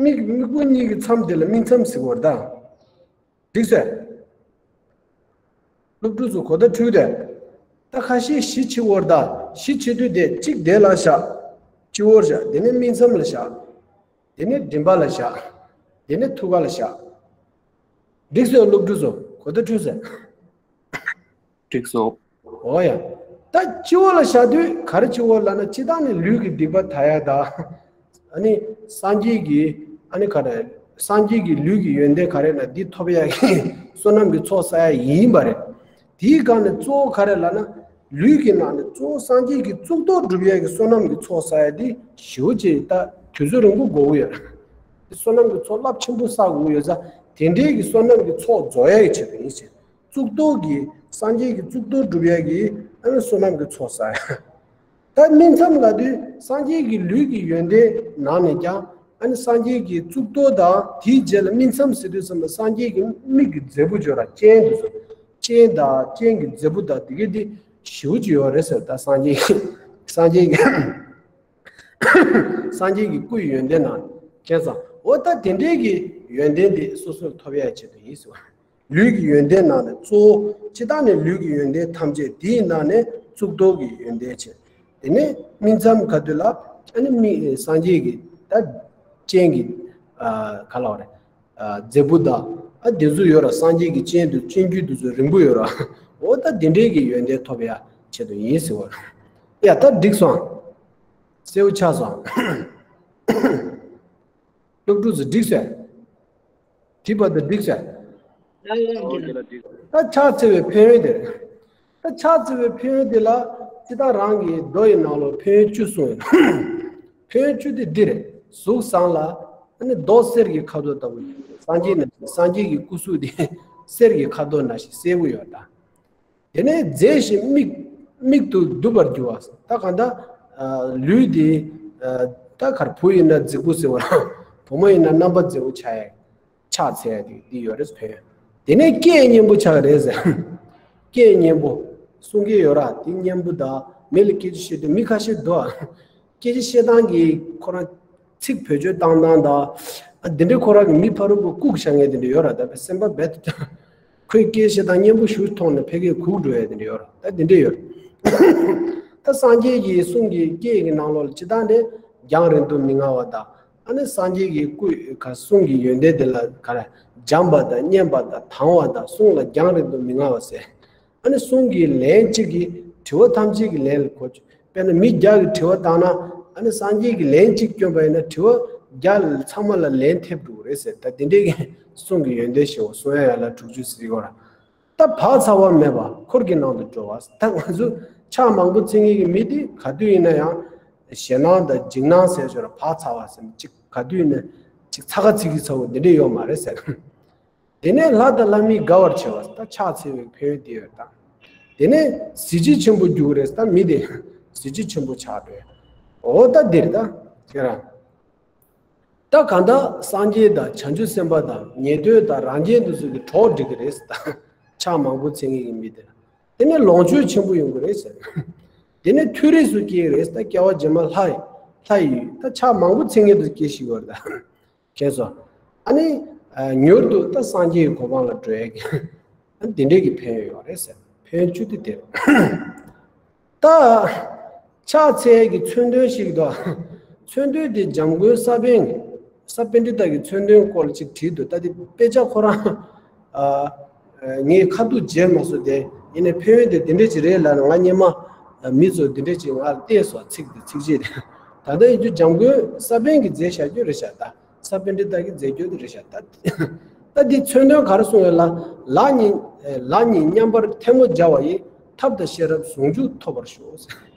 མིག་མིག་སྤུ་གཉིས་ཀྱི་མཚམས་དེ་ལ་སྨིན་མཚམས་ཟེར་བ་རེད་ད། འགྲིག་སོང་། སློབ་ཕྲུག་ཚོ་གོ་བརྡ་འཕྲོད་དེ། ད་ཁ་ཤས་བཞི་འཆི་བ་རེད་ད། བཞི་འཆི་དུས་དེ་གཅིག་དེ་ལ་བཞག་སྤྱི་བོར་བཞག་དེ་ནས་སྨིན་མཚམས་ལ་བཞག་དེ་ནས་མགྲིན་པ་ལ་བཞག་དེ་ནས་ཐུགས་ཀ་ལ་བཞག་འགྲིག་སོང་། སློབ་ཕྲུག་ཚོ་གོ་བརྡ་འཕྲོད་སོང་། འགྲིག་སོང་། འོ་ཡ། ད་སྤྱི་བོ་ལ་བཞག་དུས་ག་རེ་སྤྱི་བོ་ལབ་ན། སྤྱིར་བཏང་ནས་ལུས་ཀྱི་སྡིག་པ་དག་ཡ་དང་། ཨ་ནི་སངས་རྒྱས་ཀྱི་ཨ་ནི་ག་རེ། སངས་རྒྱས་ཀྱི་ལུས་ཀྱི་ཡོན་ཏན་ག་རེ་ན་འདི་ཐོབ་ཡ་གི་བསོད་ནམས་ཀྱི་ཚོགས་བསགས་ཡ་ཡིན་པ་རེད། དེའི་སྒང་ནས་གཙོ་བོ་ག་རེ་ལབ་ན། ལུས་ཀྱི་ནང་ནས་གཙོ་བོ་སངས་རྒྱས་ཀྱི་གཙུག་ཏོར་སྒྲུབ་ཡ་གི་བསོད་ནམས་ཀྱི་ཚོགས་བསགས་ཡ་འདི་ཞེ་པོ་ཅིག་ད་དུས་ཚོད་རིང་པོ་འགོར་གི་ཡོད་རེད། བསོད་ནམས་ཀྱི་ཚོགས་རླབས་ཆེན་པོ་བསགས་དགོས་ཀྱི་ཡོད་ཙང་། དེ་འདྲའི་གི་བསོད་ནམས་ཀྱི་ཚོགས་རྫོགས་ཡ་གི་ཆེད་དུ་ཡིན་ཟེར། གཙུག་ཏོར་གྱི་སངས་རྒྱས་ཀྱི་གཙུག་ཏོར་སྒྲུབ་ཡས་ཀྱི་ཨ་ནི་བསོད་ནམས་ཀྱི་ཚོགས་བསགས་ཡ། ད་སྨིན་མཚམས་ལབ་དུས་སངས་རྒྱས་ཀྱི་ལུས་ཀྱི་ཡོན་ཏན་ནང་ནས་ཀྱང་ཨ་ནི་སངས་རྒྱས་ཀྱི་གཙུག་ཏོར་དང་དེའི་རྗེས་ལ་སྨིན་མཚམས་ཟེར་དུས་ཙམ་པ་སངས་རྒྱས་ཀྱི་མིག་གི་མཛེས་པོ་ཅིག་ཡོད་ར། སྤྱན་དེ་ཚོ། སྤྱན་དང་སྤྱན་གྱི་མཛེས་པོ་དང་དེ་གའི་དེ་ཞེ་པོ་ཅིག་ཡོད་རེད་ཟེར། ད་སངས་རྒྱས་ཀྱི་སངས་རྒྱས་ཀྱི་སངས་རྒྱས་ཀྱི་སྐུ་ཡི་ཡོན་ཏན་ནང་ནས་ཀྱང་ཙང་། འོ་ད་དེ་འདྲའི་གི་ཡོན་ཏན་དེ་སོ་སོར་ཐོབ་ཡ་ཆེད་དུ་ཡིན་ཟེར་བ། ལུས་ཀྱི་ཡོན་ཏན་ནང་ནས་གཙོ་བོ། སྤྱིར་བཏང་ནས་ལུས་ཀྱི་ཡོན་ཏན་ཐམས་ཅད་དེའི་ནང་ནས་གཙུག་ཏོར་གྱི་ཡོན་ཏན་བྱས། དེ་ནས་སྨིན་མཚམས་ག་དུས་ལ་ཨ་ནི་མི་སངས་རྒྱས་ཀྱི་ད་སྤྱན་གྱི་ཨ་ག་ལབ་རེད། ཨ་མཛེས་པོ་དང་ཨ་དེ་ཚོ་ཡོད་ར། སངས་རྒྱས་ཀྱི་སྤྱན་དུ་སྤྱན་དཀྱུས་དེ་ཚོ་རིང་པོ་ཡོད་ར། འོ་ད་དེ་འདྲའི་གི་ཡོན་ཏན་ཐོབ་ཡ་ཆེད་དུ་ཡིན་ཟེར་བ། ཡ་ད་འགྲིག་སོང་། གསལ་པོ་ཆགས་སོང་། སློབ་ཕྲུག་ཚོ་འགྲིག་སོང་། དེ་བར་དུ་འགྲིག་སོང་། ད་ཕྱག་འཚལ་བའི་ཕན་ཡོན་དེ་རེད། ད་ཕྱག་འཚལ་བའི་ཕན་ཡོན་དེ་ལ་སྤྱིར་བཏང་རང་གི་མདོ་ཡི་ནང་ལོགས་ཕན་ཡོན་བཅུ་གསུངས་ཡོད། ཕན་ཡོན་བཅུ་དེ་འདི་རེད། གཟུགས་བཟང་ལ་ཨ་ནི་མདོག་གསེར་གྱི་ཁ་དོག་ལྟ་བུ། སངས་རྒྱས་ནི་སངས་རྒྱས་ཀྱི་སྐུ་གཟུགས་དེ་གསེར་གྱི་ཁ་དོག་ནང་བཞིན་གསལ་པོ་ཡོད་ད། དེ་ནས་མཛེས་ཤིང་མིག་མིག་ཏུ་སྡུད་པར་འགྱུར་བ། ད་གང་ལྟར་ཨ་ལུས་དེ་ཨ་ད་གར་བུ་ཡིན་ན་རྫིག་པོ་ཟེར་བ་རང་། བུ་མོ་ཡིན་ན་རྣམ་པ་མཛེས་པོ་ཆགས་ཡ། ཕྱག་འཚལ་ཡ་དེ་འདི་ཡོད་རེད་ཕན་ཡོན། དེ་ནས་སྐད་སྙན་པོ་ཆགས་རེད་ཟེར། སྐད་སྙན་པོ། གསུང་སྐད་ཡོད་ར། དེ་སྙན་པོ་དང་མི་ལ་སྐད་ཆ་བཤད་དུས་མི་ཁ་ཤས་འདུག་ཨ། སྐད་ཆ་བཤད་སྟངས་ཀྱི་ཁོ་རང་ཚིག་བེད་སྤྱོད་བཏང་སྟངས་དང་། ཨ་འདི་འདྲའི་ཁོ་རང་གི་མི་ཕ་རོལ་པོ་ལྐུགས་བཞག་མཁན་དེ་འདྲ་ཡོད་ར། ད་པའི་སེམས་པ་རྦད་དེ། ཁོའི་སྐད་བཤད་སྟངས་སྙན་པོ་ཞིག་མཐོང་ནས་ཕ་གིར་སྒུག་འགྲོ་ཡ་དེ་འདྲ་ཡོད་ར། ད་དེ་འདྲ་ཡོད། ད་སངས་རྒྱས་ཀྱི་གསུང་གི་སྐད་ཀྱི་ནང་ལོགས་ལ་ཇི་ལྟར་འདྲ་རྒྱང་རིང་དུ་མི་མངའ་བ་དང་། ཨ་ནི་སངས་རྒྱས་ཀྱི་སྐུ་ག་གསུང་གི་ཡོན་ཏན་དེ་ལ་ག་རེ་འཇམ་པ་དང་སྙན་པ་དང་དྭངས་པ་དང་གསུང་ལ་རྒྱང་རིང་དུ་མི་མངའ་བ་ཟེར། ཨ་ནི་གསུང་གི་ལན་གཅིག་གིས་དྲི་བ་ཐམས་ཅད་ཀྱི་ལན་ལ་གོ། དཔེར་ན་མི་བརྒྱ་གིས་དྲི་བ་བཏང་ན། ཨ་ནི་སངས་རྒྱས་ཀྱིས་ལན་གཅིག་བསྐྱོན་པ་ཡིན་ན་དྲི་བ་བརྒྱ་ཚང་མ་ལ་ལན་ཐེབས་འགྲོ་གི་རེད་ཟེར། ད་དེ་འདྲའི་གི་གསུང་གི་ཡོན་ཏན་ཞེས་པ་གསུང་ཡ་ཡ་ལ་དྲུག་ཅུ་ཟེར་གྱི་ཡོད་ར། ད་བག་ཚ་བ་མེད་པ་འཁོར་གྱི་ནང་དུ་འགྲོ་བ། ད་ང་ཚོ་ཕྱག་མང་པོ་འཚལ་མཁན་གྱི་མི་དེ་ག་དུས་ཡིན་ན་ཡང་ཞེད་སྣང་དང་འཇིགས་སྣང་ཟེར་ཞོར་བག་ཚ་བ་ཟེར་ན་གཅིག་ག་དུས་ཡིན་ན་གཅིག་ཚ་ག་ཚིག་གི་ཚ་བོ་འདི་འདྲས་ཡོད་མ་རེད་ཟེར། དེ་ནས་ལྷ་དང་ལྷ་མིན་དགའ་བར་བྱེད་པ། ད་ཕྱག་འཚལ་བའི་ཕན་ཡོན་དེ་ཡོད་དང་། དེ་ནས་གཟི་བརྗིད་ཆེན་པོ་འགྱུར་རེད། ད་མི་དེ་གཟི་བརྗིད་ཆེན་པོ་ཆགས་འགྲོ། འོ་ད་འདིར་ད་ཁྱེད་རང་། ད་གང་ལྟར་སངས་རྒྱས་དང་བྱང་ཆུབ་སེམས་དཔའ་དང་ཉན་ཐོས་དང་རང་རྒྱལ་འདི་ཚོ་གི་གྲོགས་འགྲིག་གི་རེད་ད། ཕྱག་མང་པོ་འཚལ་མཁན་གྱི་མི་དེ་ལ། དེ་ནས་ལོངས་སྤྱོད་ཆེན་པོ་ཡོང་གི་རེད་ཟེར། དེ་ནས་མཐོ་རིས་སུ་སྐྱེ་གི་རེད་ད། སྐྱེ་བ་རྗེས་མ་ལྷ་ཡི་ལྷ་ཡི་ད་ཕྱག་མང་པོ་འཚལ་མཁན་དུ་སྐྱེ་ཤེས་ཀྱི་ཡོད་རེད་ད། མཁྱེན་སོང་། ཨ་ནི་ཨ་མྱུར་དུ་ད་སངས་རྒྱས་ཀྱི་གོ་འཕང་ལ་འགྲོ་ཡས་ཀྱི་ཨ་ནི་དེ་འདྲས་ཀྱི་ཕན་ཡོན་ཡོད་རེད་ཟེར། ཕན་ཡོན་བཅུ་དེ་དེ་རེད། ད་ཕྱག་འཚལ་གྱི་མཚོན་དོན་ཞིག་འདུག་མཚོན་དོན་དེ་འཇམ་མགོན་ས་པཎ་ས་པཎྜི་ཏ་གི་མཚོན་དོན་སྐོར་ལ་ཅིག་བྲིས་འདུག་ད་དེ་དཔེ་ཆ་ཁོ་རང་ཨ་ངས་ཁ་ཐུག་མཇལ་མ་སོང་སྟེ། ཡིན་ནའི་ཕན་ཡོན་དེ་དེ་འདྲས་ཅིག་རེད་ལབ་ནས་ང་སྔོན་མ་མི་ཚོ་དེ་འདྲས་ཅིག་ང་ལ་བལྟས་སོང་། ཚིག་དེ་ཚིགས་བཅད་དེ། ད་ལྟ་ཡིན་རྒྱུ་འཇམ་མགོན་ས་པཎ་གྱིས་མཛད་བཞག་རྒྱུ་རེད་ཤག་ད་ས་པཎྜི་ཏ་གིས་མཛད་རྒྱུ་དེ་རེད་ཤག་ད་ད་འདི་མཚོན་དོན་ག་རེ་གསུངས་ཡོད་ལ། ལག་གཉིས་ལག་གཉིས་མཉམ་པར་ཐལ་མོ་སྦྱར་བ་ཡིས། ཐབས་དང་ཤེས་རབ་ཟུང་འཇུག་ཐོབ་པར་ཤོག་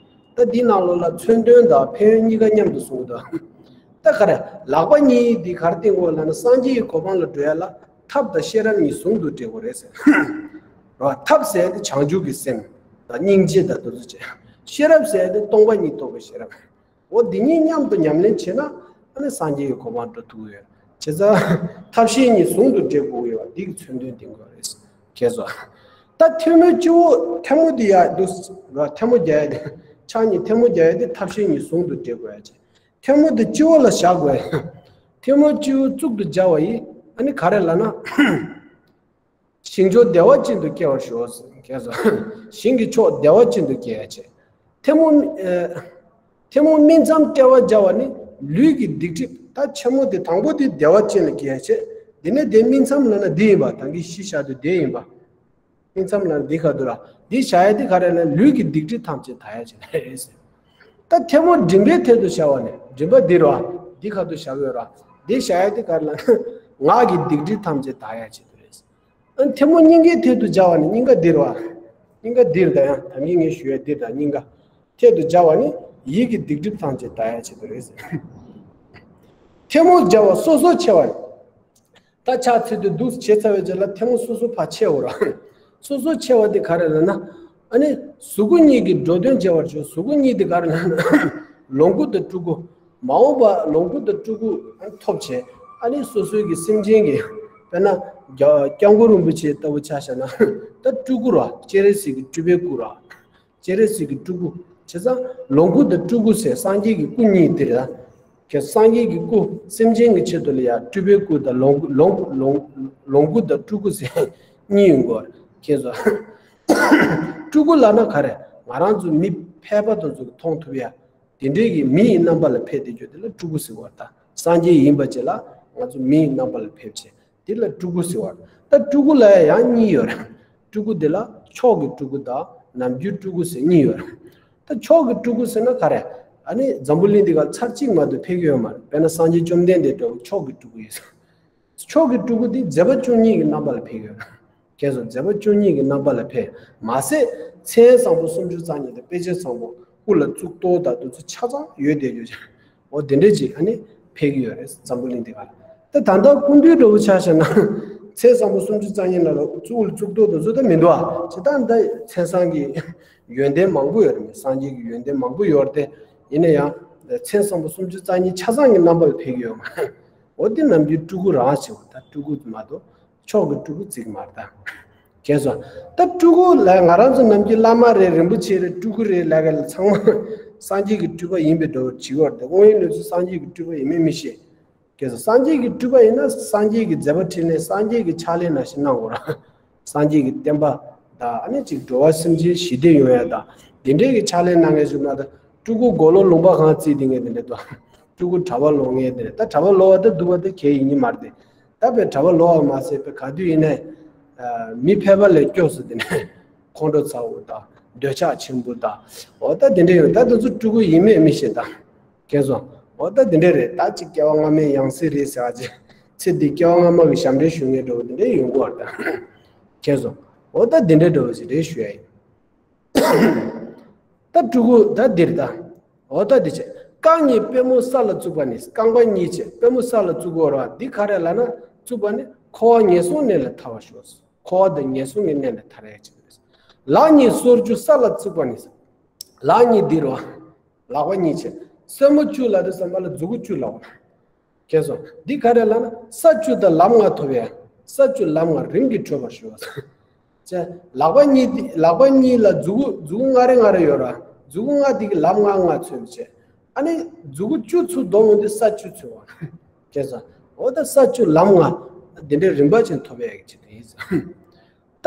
ད་འདིའི་ནང་ལོགས་ལ་མཚོན་དོན་དང་ཕན་ཡོན་གཉིས་ཀ་མཉམ་དུ་གསུངས་འདུག་ད་ག་རེ་ལག་པ་གཉིས་འདི་ག་རེ་བསྟན་དགོས་ལབ་ན། སངས་རྒྱས་ཀྱི་གོ་འཕང་ལ་འགྲོ་ཡ་ལ་ཐབས་དང་ཤེས་རབ་གཉིས་ཟུང་དུ་འབྲེལ་དགོས་རེད་ཟེར། རེད་བ། ཐབས་ཟེར་ཡ་དེ་བྱང་ཆུབ་ཀྱི་སེམས་དང་སྙིང་རྗེ་དང་དེ་ཚོ་བྱས། ཤེས་རབ་ཟེར་ཡ་དེ་སྟོང་པ་ཉིད་རྟོགས་པའི་ཤེས་རབ། འོ་འདི་གཉིས་མཉམ་དུ་ཉམས་ལེན་བྱས་ན་ཨ་ནི་སངས་རྒྱས་ཀྱི་གོ་འཕང་འགྲོ་ཐུབ་ཀྱི་ཡོད། བྱས་ཙང་ཐབས་ཤེས་གཉིས་ཟུང་དུ་འབྲེལ་དགོས་ཀྱི་ཡོད་པ་འདི་གི་མཚོན་དོན་འདིང་དགོས་རེད། ཁྱེད་ཚོ། ད་ཐལ་མོ་སྤྱི་བོ་ཐལ་མོ་འདི་ཡ་འདུག་ར། ཐལ་མོ་རྒྱག་ཡ་དེ་ཕྱག་གཉིས་ཐལ་མོ་རྒྱག་ཡ་དེ་ཐབས་ཤེས་གཉིས་ཟུང་དུ་འབྲེལ་དགོས་ཡ་བྱས། ཐལ་མོ་དེ་སྤྱི་བོ་ལ་བཞག་དགོས། ཐལ་མོ་སྤྱི་བོ་གཙུག་ཏུ་སྦྱར་བ་ཡིས་ཨ་ནི་ག་རེ་ལབ་ན། ཞིང་མཆོག་བདེ་བ་ཅན་དུ་སྐྱེ་བར་ཤོག་ཞིང་གི་མཆོག་བདེ་བ་ཅན་དུ་སྐྱེ་ཡ་བྱས། ཐལ་མོ། ཨ། ཐལ་མོ་སྨིན་མཚམས་དཔྲལ་བར་སྦྱར་བ་ནི་ལུས་ཀྱི་སྡིག་སྒྲིབ། ད་ཆེན་མོ་དེ་དང་པོ་དེ་བདེ་བ་ཅན་ལ་སྐྱེ་ཡ་བྱས། དེ་ནས་དེ་སྨིན་མཚམས་ལབ་ན་འདི་ཡིན་པ། ད་གིན་གཞི་བཞག་དུས་དེ་ཡིན་པ། སྨིན་མཚམས་ལབ་ན་འདི་ཁ་ཐུག་ར། འདི་བཞག་ཡ་དེ་ག་རེ་ལབ་ན་ལུས་ཀྱི་སྡིག་སྒྲིབ་ཐམས་ཅད་དག་ཡ་བྱས་ནས་རེད་ཟེར། ད་ཐལ་མོ་མགྲིན་པའི་ཐད་དུ་བཞག་པ་ནི་མགྲིན་པ་འདི་ར། འདི་ཁ་ཐུག་བཞག་ཡོད་ར། འདི་བཞག་ཡ་དེ་ག་རེ་ལབ་ན་ངག་གི་སྡིག་སྒྲིབ་ཐམས་ཅད་དག་ཡ་བྱས་ནས་རེད་ཟེར། ཨ་ཐལ་མོ་སྙིང་གའི་ཐད་དུ་སྦྱར་བ་ནི་སྙིང་ག་འདིར་བ། སྙིང་ག་འདིར་ད་ཡང་ད་གིན་ངས་ཞུ་ཡ་འདིར་ད་སྙིང་ག་ཐད་དུ་སྦྱར་བ་ནི་ཡིད་ཀྱི་སྡིག་སྒྲིབ་ཐམས་ཅད་དག་ཡ་ཆེད་དུ་རེད་ཟེར། ཐལ་མོ་སྦྱར་བ་སོ་སོར་ཕྱེ་བ་ཡིན། ད་ཕྱག་འཚལ་དུས་འདུག་བྱས་ཚར་བའི་རྗེས་ལ་ཐལ་མོ་སོ་སོ་ཕར་ཕྱེ་འོ་ར། སོ་སོར་ཕྱེ་བ་དེ་ག་རེ་ལབ་ན། ཨ་ནི་གཟུགས་སྐུ་གཉིས་ཀྱི་འགྲོ་དོན་བྱེད་པར་བྱོས། གཟུགས་སྐུ་གཉིས་དེ་ག་རེ་ལབ་ན། ལོངས་སྐུ་དང་སྤྲུལ་སྐུ། མ་འོངས་པ་ལོངས་སྐུ་དང་སྤྲུལ་སྐུ་ཐོབ་བྱས། ཨ་ནི་སོ་སོའི་གི་སེམས་ཅན་གྱི་དཔེར་ན་རྒྱ་སྐྱབས་མགོན་རིན་པོ་ཆེ་ལྟ་བུ་ཆ་བཞག་ན་ད་སྤྲུལ་སྐུ་ར། སྤྱན་རས་གཟིགས་ཀྱི་སྤྲུལ་པའི་སྐུ་ར། སྤྱན་རས་གཟིགས་ཀྱི་སྤྲུལ་སྐུ། བྱས་ཙང་ལོངས་སྐུ་དང་སྤྲུལ་སྐུ་ཟེར་སངས་རྒྱས་ཀྱི་སྐུ་གཉིས་འདིར་ལ། ཁྱེད་སངས་རྒྱས་ཀྱི་སྐུ་སེམས་ཅན་གྱི་ཆེད་དུ་ལ་ཡ་སྤྲུལ་པའི་སྐུ་དང་ལོངས་ལོངས་ལོངས་ལོངས་སྐུ་དང་སྤྲུལ་སྐུ་ཟེར་གཉིས་ཡོང་གོ། ཁྱེད་ཚོ། སྤྲུལ་སྐུ་ལབ་ན་ག་རེ་ང་རང་ཚོ་མི་ཕལ་པ་དེ་ཚོ་གིས་མཐོང་ཐུབ་ཡ། དེ་འདྲའི་གི་མི་ཡི་རྣམ་པ་ལ་ཕེབས་ཏེ་རྒྱུ་དེ་ལ་སྤྲུལ་སྐུ་ཟེར་བ་དང་། སངས་རྒྱས་ཡིན་པ་ཅིག་ལ་ང་ཚོ་མི་ཡི་རྣམ་པ་ལ་ཕེབས་བྱས་དེ་ལ་སྤྲུལ་སྐུ་ཟེར་བ། ད་སྤྲུལ་སྐུ་ལ་ཡང་གཉིས་ཡོད་རེད། སྤྲུལ་སྐུ་དེ་ལ་མཆོག་གི་སྤྲུལ་སྐུ་དང་ནམ་རྒྱུན་སྤྲུལ་སྐུ་ཟེར་གཉིས་ཡོད་རེད། ད་མཆོག་གི་སྤྲུལ་སྐུ་ཟེར་ན་ག་རེ། ཨ་ནི་འཛམ་བུ་གླིང་འདི་ག་ཚར་གཅིག་མ་གཏོགས་ཕེབས་ཀྱི་ཡོད་མ་རེད། དཔེར་ན་སངས་རྒྱས་བཅོམ་ལྡན་འདས་འདྲ་བོ་མཆོག་གི་སྤྲུལ་སྐུ་ཡིན་ཟེར། མཆོག་གི་སྤྲུལ་སྐུ་དེ་མཛད་པ་བཅུ་གཉིས་ཀྱི་རྣམ་པ་ལ་ཕེབས་ཡོད། ཁྱེད་ཚོ་མཛད་པ་བཅུ་གཉིས་ཀྱི་རྣམ་པ་ལ་ཕེབས་མ་ཟད་མཚན་བཟང་པོ་སུམ་ཅུ་རྩ་གཉིས་དང་དཔེ་བྱད་བཟང་པོ་སྐུ་ལ་གཙུག་ཏོར་དང་དེ་ཚོ་ཆ་ཚང་ཡོད་བསྡད་ཡོད་ཅིང་། འོ་དེ་འདྲས་ཅིག་ཨ་ནི་ཕེབས་ཀྱི་ཡོད་རེད་འཛམ་བུ་གླིང་འདི་ག་ལ། ད་ད་ལྟ་སྐུ་མདུན་འདྲ་བོ་ཆ་བཞག་ན་མཚན་བཟང་པོ་སུམ་ཅུ་རྩ་གཉིས་ལ་ལ་གཙུག་ལ་གཙུག་ཏོར་དེ་ཚོ་ད་མི་འདུག་ཨ། ཇི་ལྟར་ད་མཚན་བཟང་གི་ཡོན་ཏན་མང་པོ་ཡོད་རེད། སངས་རྒྱས་ཀྱི་ཡོན་ཏན་མང་པོ་ཡོད་རེད་དེ། ཡིན་ན་ཡང་མཚན་བཟང་པོ་སུམ་ཅུ་རྩ་གཉིས་ཆ་ཚང་གི་རྣམ་པ་ལ་ཕེབས་ཀྱི་ཡོད་མ་རེད། འོ་དེ་ནམ་རྒྱུན་སྤྲུལ་སྐུ་རང་ཞིག་ད་སྤྲུལ་སྐུ་མ་གཏོགས་མཆོག་གི་སྤྲུལ་སྐུ་བརྩི་གི་མ་རེད་ད། གས་སོ། ད་སྤྲུལ་སྐུ་ལ་ང་རང་ཚོ་ནམ་རྒྱུན་བླ་མ་རེད་རིན་པོ་ཆེ་རེད་སྤྲུལ་སྐུ་རེད་ལབ་ག་ལ་ཚང་མ་སངས་རྒྱས་ཀྱི་སྤྲུལ་པ་ཡིན་པའི་འདྲ་བོ་བྱེད་ཀྱི་ཡོད་རེད་དེ། དངོས་ཡོད་གནས་ཚུལ་སངས་རྒྱས་ཀྱི་སྤྲུལ་པ་ཡིན་མིན་མི་ཤེས། གས་སོ། སངས་རྒྱས་ཀྱི་སྤྲུལ་པ་ཡིན་ན་སངས་རྒྱས་ཀྱི་མཛད་པ་འཕྲིན་ལས་སངས་རྒྱས་ཀྱི་ཕྱག་ལས་ནང་བཞིན་གནང་དགོས་ར། སངས་རྒྱས་ཀྱི་བསྟན་པ་དང་ཨ་ནི་ཅིག་འགྲོ་བ་སེམས་ཅན་ཞི་བདེ་ཡོང་ཡ་དང་དེ་འདྲའི་གི་ཕྱག་ལས་གནང་མཁན་ཞིག་མ་གཏོགས་སྤྲུལ་སྐུ་མགོ་ལོག་ལུང་པ་གང་བརྩིས་དེ་ངས་དེ་འདྲ་འདུག་སྤྲུལ་སྐུ་གྲྭ་པ་ལོག་མཁན་དེ་འདྲ། ད་གྲྭ་པ་ལོག་པ་ད་སྡུག་པ་ད་གལ་ཡིན་གྱི་མ་རེད་དེ། ད་དཔེ་གྲྭ་པ་ལོག་པ་མ་ཟད་དཔེ་ག་དུས་ཡིན་ནའི་མི་ཕལ་པ་ལས་སྐྱོ་སོང་དེ་ནས་ཁོང་ཁྲོ་ཚ་བོ་དང་འདོད་ཆགས་ཆེན་པོ་དང་། འོ་ད་དེ་འདྲ་ཡོད། ད་དེ་ཚོ་སྤྲུལ་སྐུ་ཡིན་མིན་མི་ཤེས་ད། མཁྱེན་སོང་། འོ་ད་དེ་འདྲ་རེད། ད་ཅིག་སྐྱེ་བ་སྔ་མའི་ཡང་སྲིད་རེད་ཟེར་བ་ཅིག་ཚེ་འདི་སྐྱེ་བ་སྔ་མ་གི་ཞབས་འདྲེན་ཞུ་མཁན་འདྲ་བོ་དེ་འདྲ་ཡོང་གི་ཡོད་རེད་ད། མཁྱེན་སོང་། འོ་ད་དེ་འདྲ་འདྲ་བོ་ཞིག་རེད་ཞུ་ཡ་ཡིན། ད་སྤྲུལ་སྐུ་ད་འདིར་ད། འོ་ད་འདི་བྱས། རྐང་གཉིས་པུས་མོ་ས་ལ་བཙུགས་པ་ནི། རྐང་པ་གཉིས་བྱས་པུས་མོ་ས་ལ་བཙུགས་པ་རེད་བ། འདི་ག་རེ་ལབ་ན་བཙུགས་པ་ནི་འཁོར་བ་ངན་སོང་གནས་ལས་ཐར་བར་ཤོག་འཁོར་བ་དང་ངན་སོང་གི་གནས་ལས་ཐར་ཡ་ཅིག་རེད། ལག་གཉིས་སོར་བཅུ་ས་ལ་བཙུགས་པ་ནི། ལག་གཉིས་འདི་རེད་བ། ལག་པ་གཉིས་བྱས། སེན་མོ་བཅུ་ལ་དེ་ཙམ་པ་ལ་མཛུ་གུ་བཅུ་ལབ་པ། མཁྱེན་སོང་། འདི་ག་རེ་ལབ་ན་ས་བཅུ་དང་ལམ་ལྔ་ཐོབ་ཡ། ས་བཅུ་ལམ་ལྔ་རིམ་གྱིས་བགྲོད་པར་ཞུ་བ། ཅེས། ལག་པ་གཉིས་འདི་ལག་པ་གཉིས་ལ་མཛུ་གུ་མཛུ་གུ་ལྔ་རེ་ལྔ་རེ་ཡོད་ར། མཛུ་གུ་ལྔ་འདི་གིས་ལམ་ལྔ་ལྔ་མཚོན་བྱས། ཨ་ནི་མཛུ་གུ་བཅུ་ཚུར་བསྡོམས་འོང་དུས་ས་བཅུ་ཚུར་འོང་། མཁྱེན་སོང་། འོ་ད་ས་བཅུ་ལམ་ལྔ་འདི་འདྲའི་རིམ་པ་ཅན་ཐོབ་ཡ་གི་ཆེད་དུ་ཡིན་ཟེར། ད་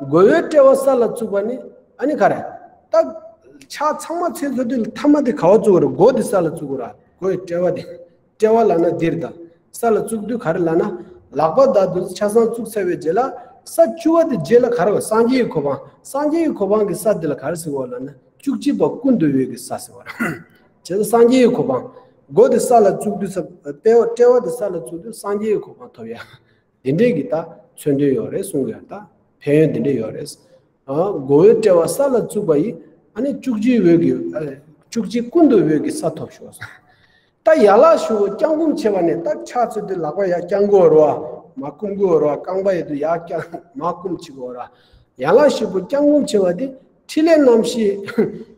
མགོ་བོའི་དཔྲལ་བ་ས་ལ་བཙུགས་པ་ནི་ཨ་ནི་ག་རེ། ད་ཕྱག་ཚང་མ་ཚེ་འཚོ་དུས་མཐའ་མ་དེ་ག་བ་བཙུགས་པ་རེད། མགོ་དེ་ས་ལ་བཙུགས་པ་རེད། མགོ་ཡི་དཔྲལ་བ་དེ། དཔྲལ་བ་ལབ་ན་འདིར་ད། ས་ལ་བཙུགས་དུས་ག་རེ་ལབ་ན། ལག་པ་དང་དེ་ཚོ་ཆ་ཚང་བཙུགས་ཚར་བའི་རྗེས་ལ་ས་བཅུ་པ་དེ་རྗེས་ལ་ག་རེ་བ། སངས་རྒྱས་ཀྱི་གོ་འཕང་། སངས་རྒྱས་ཀྱི་གོ་འཕང་གི་ས་དེ་ལ་ག་རེ་ཟེར་བ་ལབ་ན་བཅུ་གཅིག་པ་ཀུན་ཏུ་འོད་ཀྱི་ས་ཟེར་བ་རེད། བྱས་ཙང་སངས་རྒྱས་ཀྱི་གོ་འཕང་། མགོ་དེ་ས་ལ་བཙུགས་དུས་ཙམ་དཔྲལ་བ་དཔྲལ་བ་དེ་ས་ལ་བཙུགས་དུས་སངས་རྒྱས་ཀྱི་གོ་འཕང་ཐོབ་ཡ། འདི་འདྲས་ཀྱི་ད་མཚོན་དོན་ཡོད་རེད་གསུང་གི་ཡོད། ད་ཕན་ཡོན་འདི་འདྲས་ཡོད་རེད། ཨ། མགོ་བོའི་དཔྲལ་བ་ས་ལ་བཙུགས་པ་ཡིས་ཨ་ནི་བཅུ་གཅིག་འོད་ཀྱི། ཨ། བཅུ་གཅིག་ཀུན་ཏུ་འོད་ཀྱི་ས་ཐོབ་ཤོག། ད་ཡན་ལག་བཞི་པོ་བརྐྱང་བསྐུམ་བྱས་པ་ནས། ད་ཕྱག་འཚལ་དུས་ལག་པ་ཡར་བརྐྱང་དགོས་རེད་བ། མར་བསྐུམ་དགོས་རེད་བ། རྐང་པ་ཡོད་དུས་ཡར་བརྐྱང་མར་བསྐུམ་བྱེད་དགོས་རེད་བ། ཡན་ལག་བཞི་པོ་བརྐྱང་བསྐུམ་བྱས་པ་དེ་ཕྲིན་ལས་རྣམ་བཞི་